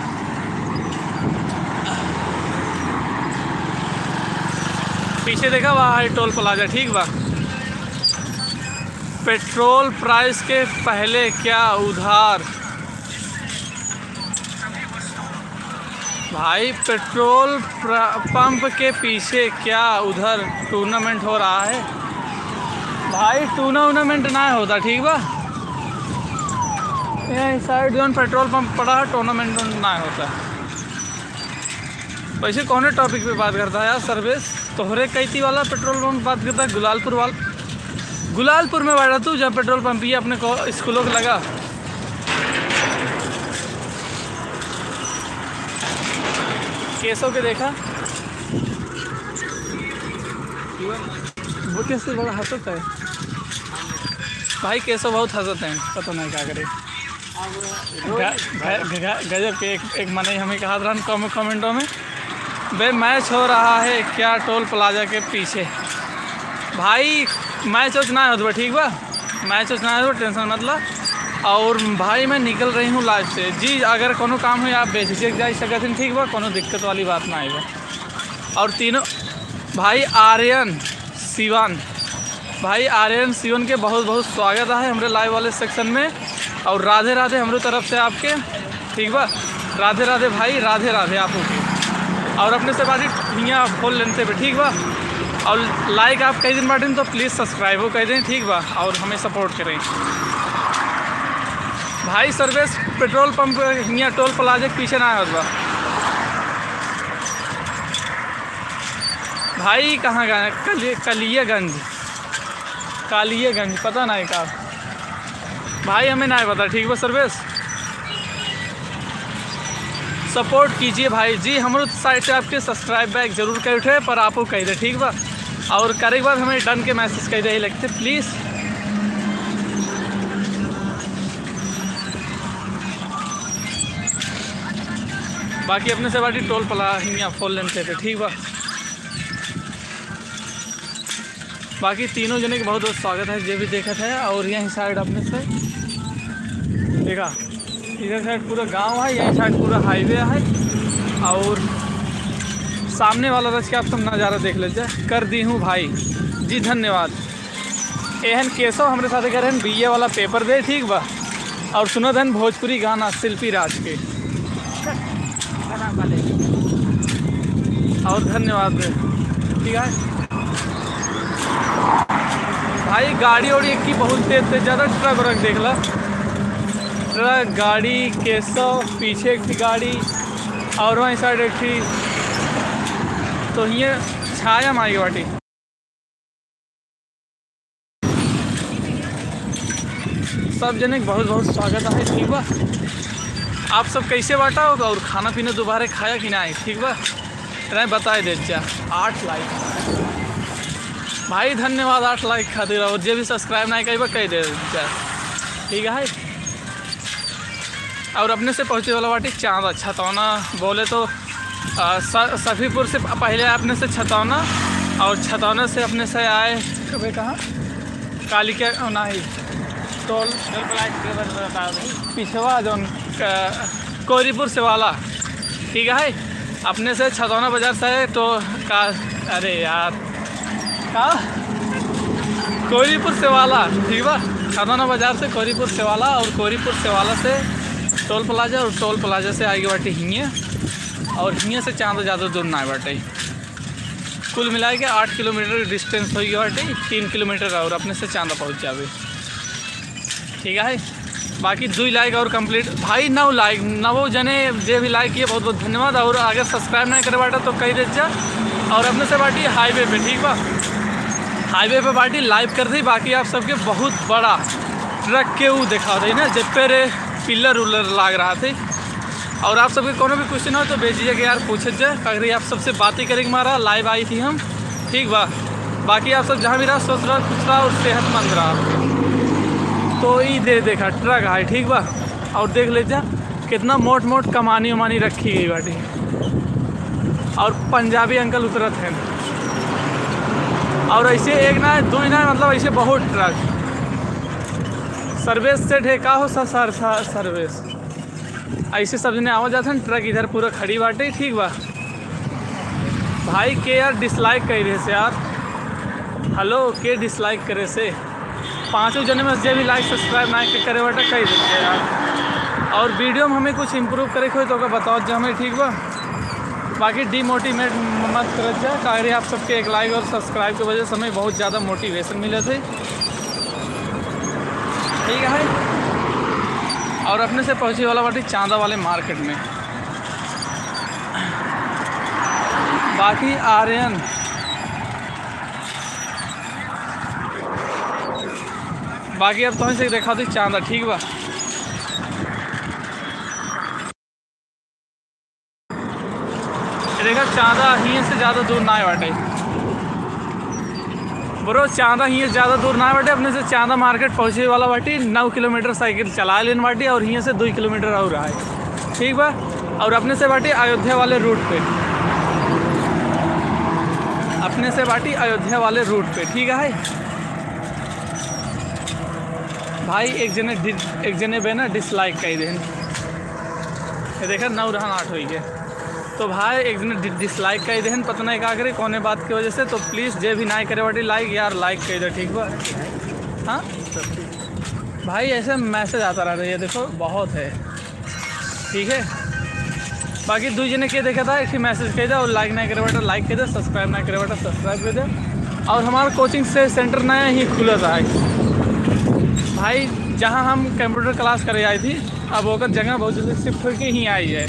पीछे देखा, वहाँ है टोल प्लाजा, ठीक बा। पेट्रोल प्राइस के पहले क्या उधार? भाई, पेट्रोल प्र-, पंप के पीछे क्या उधर टूर्नामेंट हो रहा है? भाई, टूर्नामेंट ना होता, ठीक बा? यहीं साइड जौन पेट्रोल पंप पड़ा है, टूर्नामेंट ना होता। वैसे कौने टॉपिक पे बात करता है यार सर्वेश? तोहरे कैती वाला पेट्रोल पंप बात करता है, गुलालपुर वाला, गुलालपुर में बाटा तू, जहाँ पेट्रोल पंप ही अपने को स्कूलों के लगा। केसो के देखा, वो कैसे बड़ा हंसत है भाई, कैसे बहुत हंसत हैं, पता नहीं का करे। ग-, ग-, ग-, गजब के एक, एक मनई हमें कहा रहन कम-, कमेंटों में, "बे, मैच हो रहा है क्या टोल प्लाजा के पीछे?" भाई, मैच वैच ना होत बा, ठीक बा? मैच वैच ना होत बा, टेंशन मत ला। और भाई, मैं निकल रही हूँ लाइव से। जी, अगर कोनो काम हो, आप बेझिझक जा सकत हैं, ठीक बा? कोनो दिक्कत वाली बात ना आएगा। और तीनों भाई आर्यन सिवन, भाई आर्यन सिवन के बहुत बहुत स्वागत है हमरे लाइव वाले सेक्शन में। और राधे राधे हमरे तरफ से आपके, ठीक बा? राधे राधे भाई, राधे राधे आप ओके। और अपने से बाटी हियाँ फोन लेते पे, ठीक बा? और लाइक आप कई दिन बाटिन तो प्लीज सब्सक्राइबो कर दें, ठीक बा? और हमें सपोर्ट करें भाई। सर्वेश पेट्रोल पंप हियाँ टोल प्लाजा के पीछे ना होत बा। भाई, कहाँ गए? कलि-, कलियागंज, कालियागंज, पता नहीं का। भाई, हमें नहीं पता, ठीक बा सर्वेश? सपोर्ट कीजिए भाई जी, हमरो साइड से आपके सब्सक्राइब बैक जरूर कर उठे, पर आपको कह दे, ठीक बा? और करे के बाद हमें डन के मैसेज कर दे, लगते प्लीज। बाकी अपने से बाटी टोल प्ला-, हियाँ फोर लेन से, ठीक बा? बाकी तीनों जने के बहुत बहुत स्वागत है, जे भी देखत है। और यही साइड अपने से देखा, इधर साइड पूरा गांव है, यही साइड पूरा हाईवे है। और सामने वाला रच के आप सब नज़ारा देख लीजिए। कर दी हूँ भाई जी, धन्यवाद। एहन केशव हमरे साथे करे हैं, बीए वाला पेपर दे, ठीक बा? और सुनत हन भोजपुरी गाना शिल्पी राज के। और धन्यवाद, ठीक है भाई। गाड़ी ओड़ी एक की बहुत तेज तेज, ज़्यादा ट्रक व्रक देख ला, ट्रक गाड़ी केशव पीछे एक ठे गाड़ी और वहीं साइड एक ठे, तो हियाँ छाया माई बाटी। सब जने के बहुत बहुत स्वागत है, ठीक बा? आप सब कैसे बाटा हो और खाना पीना दोबारा खाया कि नहीं, ठीक बा? नहीं बताए दे जा। आठ लाइक भाई, धन्यवाद आठ लाइक खातिर। और जे भी सब्सक्राइब नहीं कइबा, कह दे जा, ठीक है। और अपने से पहुँचे वाला बाटी चांदा, छतौना बोले तो आ, स-, सफीपुर से प-, पहले अपने से छतौना और छतौना से अपने से आए कबे कहाँ? कालिका, ओ, नहीं, टोल टोल प्लाजा के बता दे। पिछवा जौन क-, कोरीपुर से वाला, ठीक है। अपने से छतौना बाजार से आए तो का, अरे यार, का कोरीपुर से वाला, ठीक बा? छतौना बाजार से कोरीपुर से वाला और कोरीपुर से वाला से टोल प्लाजा और टोल प्लाजा से आगे बाटे हियाँ। और हियाँ से चांदा ज़्यादा दूर ना बाटे, कुल मिला के आठ किलोमीटर डिस्टेंस होइ गया बाटे, तीन किलोमीटर और अपने से चांदा पहुँच जावे, ठीक है। बाकी दुई लाइक और कंप्लीट भाई, नौ लाइक, नौ जने जे भी लाइक किए बहुत बहुत धन्यवाद। और अगर सब्सक्राइब नहीं करे बाटा तो कह दे जा। और अपने से बाटी हाईवे पे, ठीक बा, हाईवे पे बाटी लाइव कर दी। बाकी आप सबके बहुत बड़ा ट्रक के ऊ देखा दे ना, जे पे रे पिलर उलर लाग रहा थे। और आप सबके कोनो भी क्वेश्चन हो तो बेझिझक यार पूछत जा, अगर आप सबसे बातें करे के मारा लाइव आई थी हम, ठीक बा। बाकी आप सब जहाँ भी रहा स्वस्थ रहा, खुश रहा और सेहतमंद रहा। तो ई दे देखा ट्रक है, ठीक बा, और देख ले जा कितना मोट मोट कमानी उमानी रखी गई बाटी। और पंजाबी अंकल उतरत हैं। और ऐसे एक ना, दो ना, मतलब ऐसे बहुत ट्रक। सर्वेश सेठ है का हो स-, सर, सर, सर्वेश। ऐसे सब जने आवत जात हैं, ट्रक इधर पूरा खड़ी बाटे, ठीक बा। भाई के यार डिसलाइक कइ रहे से यार, हेलो, के डिसलाइक करे से? पाँचों जने में जे भी लाइक सब्सक्राइब ना के करे बाटे, कइ देते यार। और वीडियो में हमें कुछ इम्प्रूव करे के होई तो ओका बताओ जा हमें, ठीक बा? बाकी डिमोटिवेट मत करत जा, काहे रे आप सबके एक लाइक और सब्सक्राइब के वजह से हमें बहुत ज़्यादा मोटिवेशन मिले थे, ठीक है। और अपने से पहुँचे वाला बाटी चांदा वाले मार्केट में। बाकी आर्यन, बाकी अब तोहन से देखा दी चांदा, ठीक बा? ये देखा, चांदा हियाँ से ज़्यादा दूर ना बाटे। Bro, चांदा हियाँ ज्यादा दूर ना बाटे, अपने से चांदा market पहुँचे वाला बाटी, नौ किलोमीटर साइकिल चला लेन बाटी और हियाँ से दो किलोमीटर और आए, ठीक बा। और अपने से बाटी अयोध्या वाले route पे, अपने से बाटी अयोध्या वाले route पे, ठीक है भाई। एक जने डि-, एक जने बे ना dislike कइ देहन, ये देखा, नौ रहन आठ होइ गए। तो भाई, एक जने डि-, dislike कइ देहन, पता नहीं का करे, कौने बात की वजह से। तो please, जे भी नाय करे बाटी like, यार, like कइ दे, ठीक बा? हाँ भाई, ऐसे message आता रहता है, ये देखो, बहुत है, ठीक है। बाकी दू जने के देखा था, एक ही message कइ दे, और like नाय करे बाटा, like कइ दे, subscribe नाय करे बाटा, subscribe कइ दे। और हमारा coaching से center नया ही खुला था भाई, जहाँ हम computer class करे आए थे, अब ओकर जगह बहुत जल्दी shift होके ही आई है।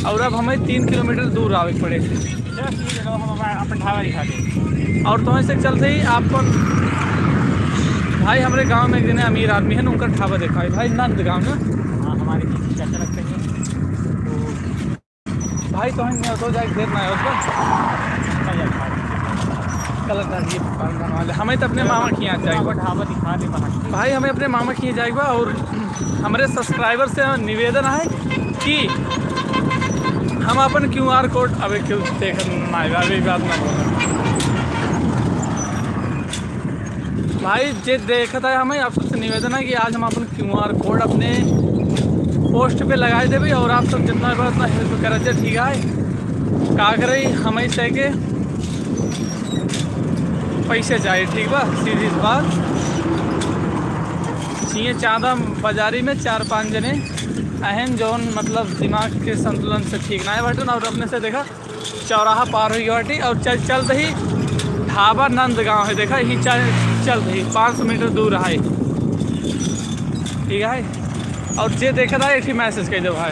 और अब हमें तीन किलोमीटर दूर आवे के पड़े। चलो, ठीक है, तो हम अपन, अपन ढाबा दिखा दें। और तो ऐसे चलते ही आपन भाई, हमरे गांव में एक जने अमीर आदमी है ना, उनका ढाबा देखा है भाई, नंद गांव ना। हाँ, हमारे किसी चाचा लगते हैं। तो भाई, तो हम तो जाए देर ना है उसका। अच्छा, अच्छा। गलत है ये, पान खाने वाले। हमें तो अपने मामा के यहाँ जाए। ढाबा दिखा दे बाहर। भाई, हमें अपने मामा के यहाँ जाए बा और हमरे subscriber से निवेदन है कि हम अपन क्यू आर कोड, अबे क्यों देख ना है, अभी बात ना बोला। भाई, जे देखत है, हमें आप सबसे निवेदन है कि आज हम अपन क्यू आर कोड अपने post पे लगाए देबे और आप सब जितना बा उतना help करत जा, ठीक है? का करे, हमें से के पैसे चाहिए, ठीक बा? सीधी सी बात। चाहिए चांदा बाजारी में चार पांच जने अहन जौन, मतलब, दिमाग के संतुलन से ठीक ना है बाटन। और अपने से देखा, चौराहा पार हुई बाटी और चल, चलत ही ढाबा नंद गांव है। देखा, ही चल, चलत ही पाँच सौ मीटर दूर है, ठीक है। और जे देखत है, एक ही message कइ दे भाई।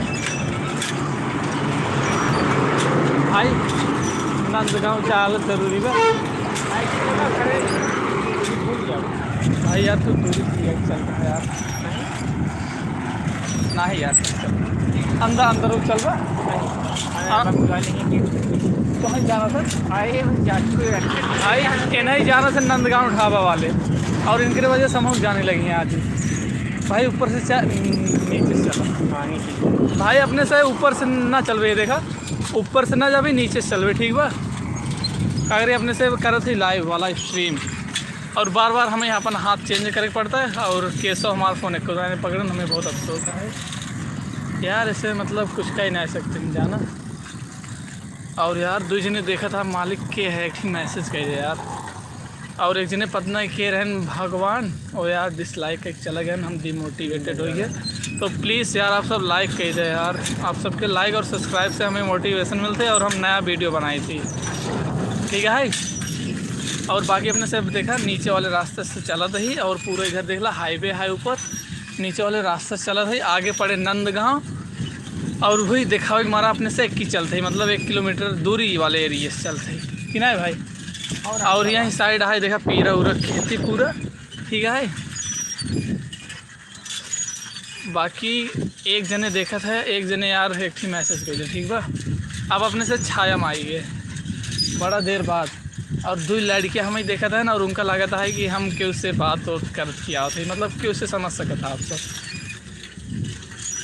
भाई, नंद गांव चालत जरूरी बा। भाई यार, तू दूरी की है, चल रहा है यार। नहीं यार, अंदर, अंदर वो चल बा। हाँ। तो हम जाना था। आए, हम जा चुके हैं। भाई, ये नहीं जाना था नंदगांव ढाबा वाले, और इनके वजह से हम लोग जाने लगे हैं आज। भाई, ऊपर से चा-, नीचे से चला। हाँ, नीचे। भाई, अपने से ऊपर से ना चलबे, देखा, ऊपर से ना जाबे, नीचे से चलबे, ठीक बा? अगर ये अपने से करत ही live वाला stream, और बार बार हमें अपन हाथ change करे के पड़ता है, और केसो हमारा phone एको दाने पकड़न, हमें बहुत अफसोस है यार। ऐसे मतलब कुछ कह नहीं सकते, जाना। और यार, दू जने देखा था, मालिक के है, एक ठे message कह दे यार। और एक जने पता नहीं के रहन भगवान, और यार, dislike एक चला गया, हम demotivated हो गए। तो please यार, आप सब like कह दे यार, आप सबके like और subscribe से हमें motivation मिलते हैं और हम नया video बनाई थी, ठीक है। और बाकी अपने सब देखा, नीचे वाले रास्ते से चलत ही और पूरा इधर देख ला, highway है ऊपर, नीचे वाले रास्ते से चलत ही, आगे पड़े नंदगांव। और वही देखावे के मारा अपने से एक ही चलत ही, मतलब एक किलोमीटर दूरी वाले area से चलत ही, कि नहीं भाई? और और आगे यहीं side है, देखा, पीरा उरा खेती पूरा, ठीक है। बाकी एक जने देखत है, एक जने यार एक ठे message कइले, ठीक बा? अब अपने से छाया माई है, बड़ा देर बाद, और दू लड़के हमें देखत है ना, और उनका लागत है कि हम केहू से बात उत करत की आवत है, मतलब केहू से समझ सकत है आप सब।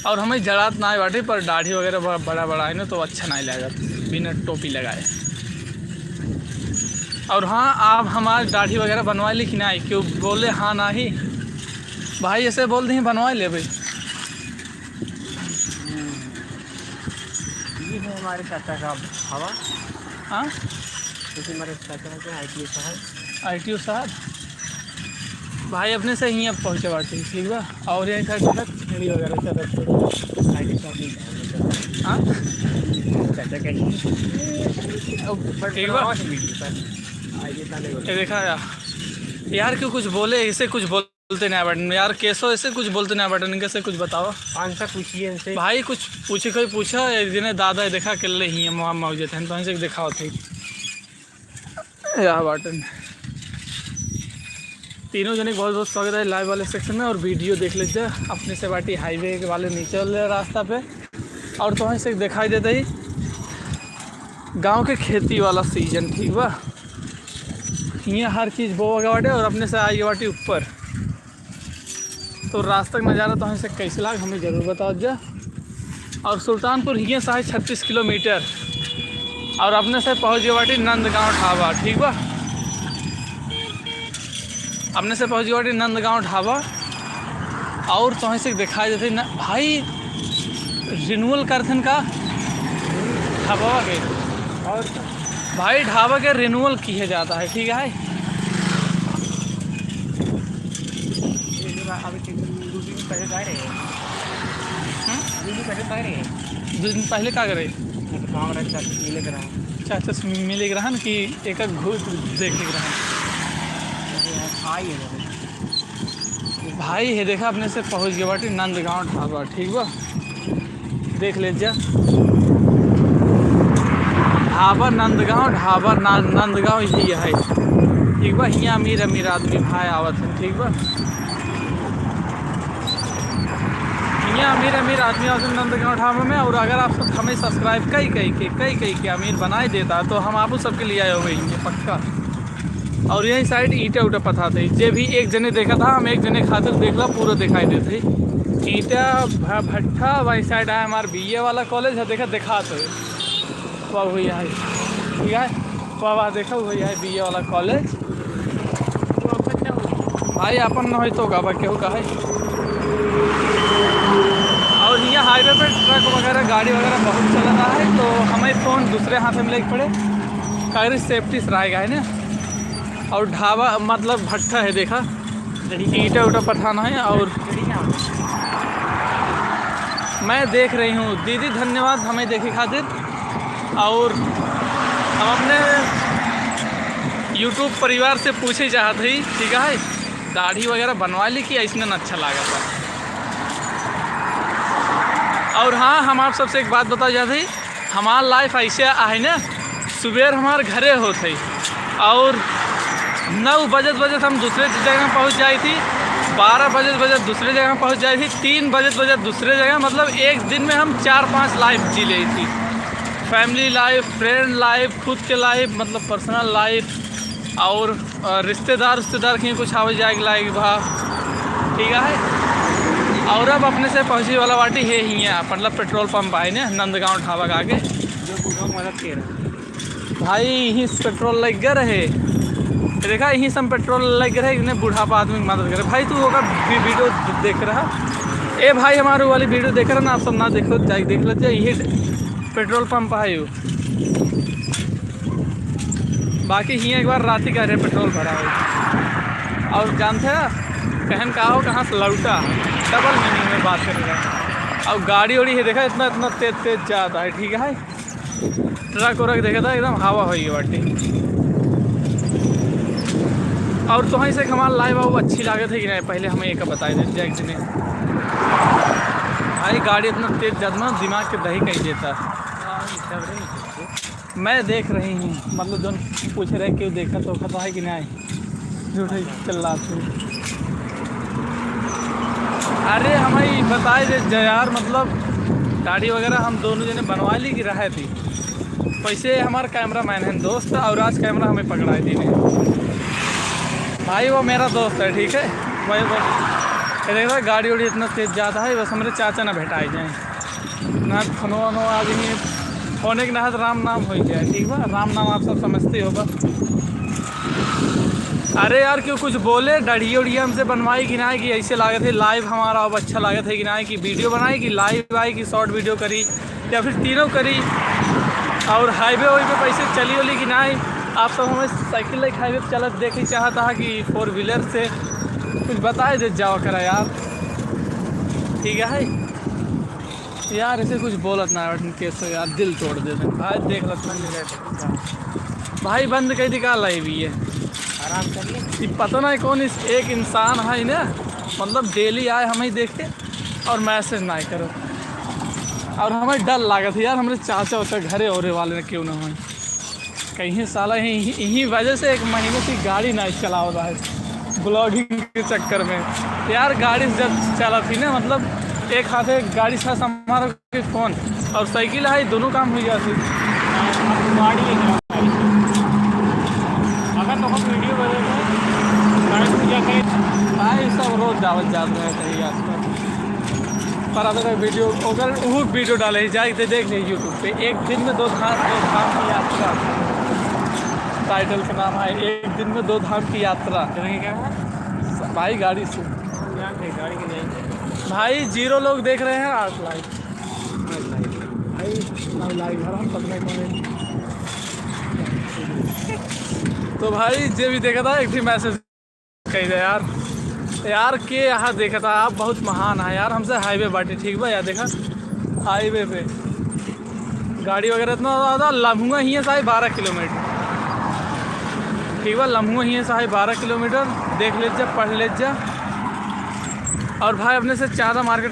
और हमें जड़ात ना बाटे, पर दाढ़ी वगैरह बड़ा, बड़ा, बड़ा है ना, तो अच्छा नहीं लागत बिना टोपी लगाए। और हाँ, आप हमार दाढ़ी वगैरह बनवा ली कि नहीं? केहू बोले हाँ ना ही। भाई, ऐसे बोल दी, बनवा ले भाई। ये है हमारे चाचा का हवा। हाँ? जैसे हमारे चाचा होते हैं, आई टी ओ साहब। आई टी ओ साहब? भाई, अपने से ही अब पहुँचे बाटे, ठीक बा? और यहीं था, छेड़ी वगैरह चलत। आई टी ओ साहब नहीं था। हाँ? चाचा का ही। अब ठीक बा? बनवा से वीडियो पर। आई टी ओ साहब नहीं बोला। ये देखा यार, यार, क्यों कुछ बोले, ऐसे कुछ बोल बोलते ना बाटन यार, केसो ऐसे कुछ बोलते ना बाटन, इनके से कुछ बताओ। कौन सा पूछिए इनसे? भाई, कुछ पूछे, कोई पूछा, एक जने दादा देखा के ले ही हम वहाँ मौजूद हैं, तो इनसे दिखाओ थे। या बाटन। तीनों जने के बहुत बहुत स्वागत है live वाले section में, और video देख लीजिए। अपने से बाटी highway वाले नीचे वाले रास्ता पे, और तो वहीं से दिखाई देता ही गाँव के खेती वाला season, ठीक बा? हियाँ हर चीज बोवा गए बाटे और अपने से आए गए बाटे ऊपर। तो रास्ता का नज़ारा तोहन से कैसे लाग, हमें जरूर बताओ जा। और सुल्तानपुर हियाँ से है छत्तीस किलोमीटर और अपने से पहुँच गए बाटे नंदगांव ढाबा, ठीक बा? अपने से पहुँच गए बाटे नंदगांव ढाबा। और तोहन से दिखाई देते ना भाई, रिन्यूअल करथन का ढाबा के? और का? भाई, ढाबा के रिन्यूअल किए जाता है, ठीक है? ये जो अभी दो दिन पहले गए रहे। हम्म? दो दिन पहले गए रहे। दो दिन पहले का करे? मतलब, गाँव रहे, चाचा से मिले के रहा। चाचा से मिले के रहा ना कि एक घूर देखे के रहा। अरे यार, आई है। भाई, हे देखा, अपने से पहुँच गए बाटे नंदगांव ढाबा, ठीक बा? देख ले जा, ढाबा नंदगांव, ढाबा ना-, नंदगांव ही है, ठीक बा? हियाँ अमीर अमीर आदमी भाई आवत है, ठीक बा? हियाँ अमीर अमीर आदमी आवत है नंदगांव ढाबा में। और अगर आप सब हमें सब्सक्राइब कई कई के, कई कई के अमीर बनाए देता, तो हम आपू सबके लिए आए हो गए पक्का। और यही साइड ईंटा उटा पथात है। जे भी एक जने देखा था, हम एक जने खातिर देखला, पूरा दिखाई देत है। ईंटा भ-, भट्ठा, वही साइड है हमार बीए वाला कॉलेज है, देखा, देखात है। वाह, वही है, ठीक है, वाह, वाह, देखा, वही है बीए वाला कॉलेज। भाई, अपन न होई तो का बा, केहू का है। और हियाँ हाईवे पे ट्रक वगैरह, गाड़ी वगैरह बहुत चलता है, तो हमें फ़ोन दूसरे हाथ में लेके पड़े, कागरी सेफ्टी से रहेगा, है ना। और ढाबा मतलब भट्ठा है, देखा, ईंटा उटा पठाना है। और मैं देख रही हूँ दीदी, धन्यवाद हमें देखे खातिर। और हम अपने YouTube परिवार से पूछे चाहत हई, ठीक है, दाढ़ी वगैरह बनवा ली कि ऐसने न अच्छा लागत है? और हाँ, हम आप सबसे एक बात बताओ चाहत हई, हमार लाइफ ऐसे आहे ना, सुबेर हमार घरे होत है और नौ बजत बजत हम दूसरे जगह पहुँच जाई थी, बारह बजत बजत दूसरे जगह पहुँच जाई थी, तीन बजत बजत दूसरे जगह, मतलब एक दिन में हम चार पांच लाइफ जी ले थी, फैमिली लाइफ, फ्रेंड लाइफ, खुद के लाइफ, मतलब पर्सनल लाइफ, और अ, रिश्तेदार, रिश्तेदार कहीं कुछ आवे जाए के लायक बा, ठीक है। और अब अपने से पहुँचे वाला बाटी है हियाँ, मतलब पेट्रोल पंप आए ने नंदगांव ढाबा के आगे। जो बूढ़ा मदद के रहा। भाई, यहीं से पेट्रोल लग गए रहे, देखा, यहीं से हम पेट्रोल लग गए रहे, इतने बुढ़ापा आदमी की मदद करे। भाई, तू होगा वी-, वीडियो दे-, देख रहा। ए भाई, हमारे वाली वीडियो देख रहा ना, आप सब ना देखो, जाके देख लेते, यही पेट्रोल पंप है यू। बाकी हियाँ एक बार राती का रहे पेट्रोल भरा हो। और जानते हैं, कहन का हो, कहाँ से लौटा, डबल मीनिंग में बात कर रहे हैं। और गाड़ी उड़ी है, देखा, इतना, इतना तेज, तेज जाता है, ठीक है। ट्रक उरक देखा था, एकदम हवा होई बाटे। और तोहई से हमार लाइव आऊ अच्छी लागत है कि नहीं, पहले हमें एक बताए दे, जय कि नहीं। भाई, गाड़ी इतना तेज जाता ना, दिमाग के दही कही देता। मैं देख रही हूँ, मतलब, जौन पूछ रहे, क्यों देखा तो खाता है कि नहीं? झूठे चिल्लात हो। अरे, हमें बताए दे जा यार, मतलब, दाढ़ी वगैरह हम दोनों जने बनवा ली कि रहे थी। वैसे हमार कैमरा मैन है दोस्त, और आज कैमरा हमें पकड़ाए दीने। भाई, वो मेरा दोस्त है, ठीक है भाई। वो ये देख रहा, गाड़ी उड़ी इतना तेज जाता है, बस हमारे चाचा ना भेटाए जाए। ना फोनो वोनो आदमी, फोने के नहत राम नाम हो गया, ठीक बा? राम नाम आप सब समझते हो बा। अरे यार, क्यों कुछ बोले, दाढ़ी उढ़ी हमसे बनवाई कि ना, कि ऐसे लागत है लाइव हमारा अब अच्छा लागत है कि ना, कि वीडियो बनाए, कि लाइव आए, कि शॉर्ट वीडियो करी, या फिर तीनों करी। और हाईवे वाईवे पे ऐसे चली वली कि ना, आप सब हमें साइकिल लेके हाईवे पे चलत देखे चाहता है कि फोर व्हीलर से, कुछ बताए दे जावा करा यार, ठीक है। यार, ऐसे कुछ बोलत ना, बटन कैसे यार, दिल तोड़ देते हैं। भाई, देख लो तुम। भाई, बंद कर दी का लाइव ये? आराम कर ले। ये पता नहीं कौन इस एक इंसान है ना, मतलब, डेली आए हमें देख के और मैसेज ना करो। और हमें डर लागत है यार, हमारे चाचा उचा घरे होरे वाले ना क्यों ना हो। कहीं साला यही, यही वजह से एक महीने से गाड़ी ना चलावत है, ब्लॉगिंग के चक्कर में। यार, गाड़ी से जब चला थी ना, मतलब, एक हाथे गाड़ी से हमारा कोई फोन और साइकिल है, दोनों काम हो जाती। गाड़ी लेके आओ। अगर तो हम वीडियो भाई, सब रोज जावत जात रहे कहीं आसपास। पर अगर वीडियो, अगर वो वीडियो डाले ही जाए तो देख ले YouTube पे, एक दिन में दो धाम, दो धाम की यात्रा। टाइटल का नाम है एक दिन में दो धाम की यात्रा। करेंगे क्या? भाई, गाड़ी से। गाड़ी की नहीं। भाई, जीरो लोग देख रहे हैं, आठ लाइक। भाई, भाई, लाइक भरा हम पकड़े मारे। तो भाई, जे भी देखा था, एक भी मैसेज कही दे यार। यार, के यहाँ देखा था आप, बहुत महान है यार, हमसे हाईवे बाटे, ठीक बा? यार, देखा, हाईवे पे गाड़ी वगैरह इतना ज़्यादा लम्हुआ ही है, साढ़े बारह किलोमीटर, ठीक बा? लम्हुआ ही है, साढ़े बारह किलोमीटर। देख ले जा, पढ़ ले जा। और भाई, अपने से चांदा मार्केट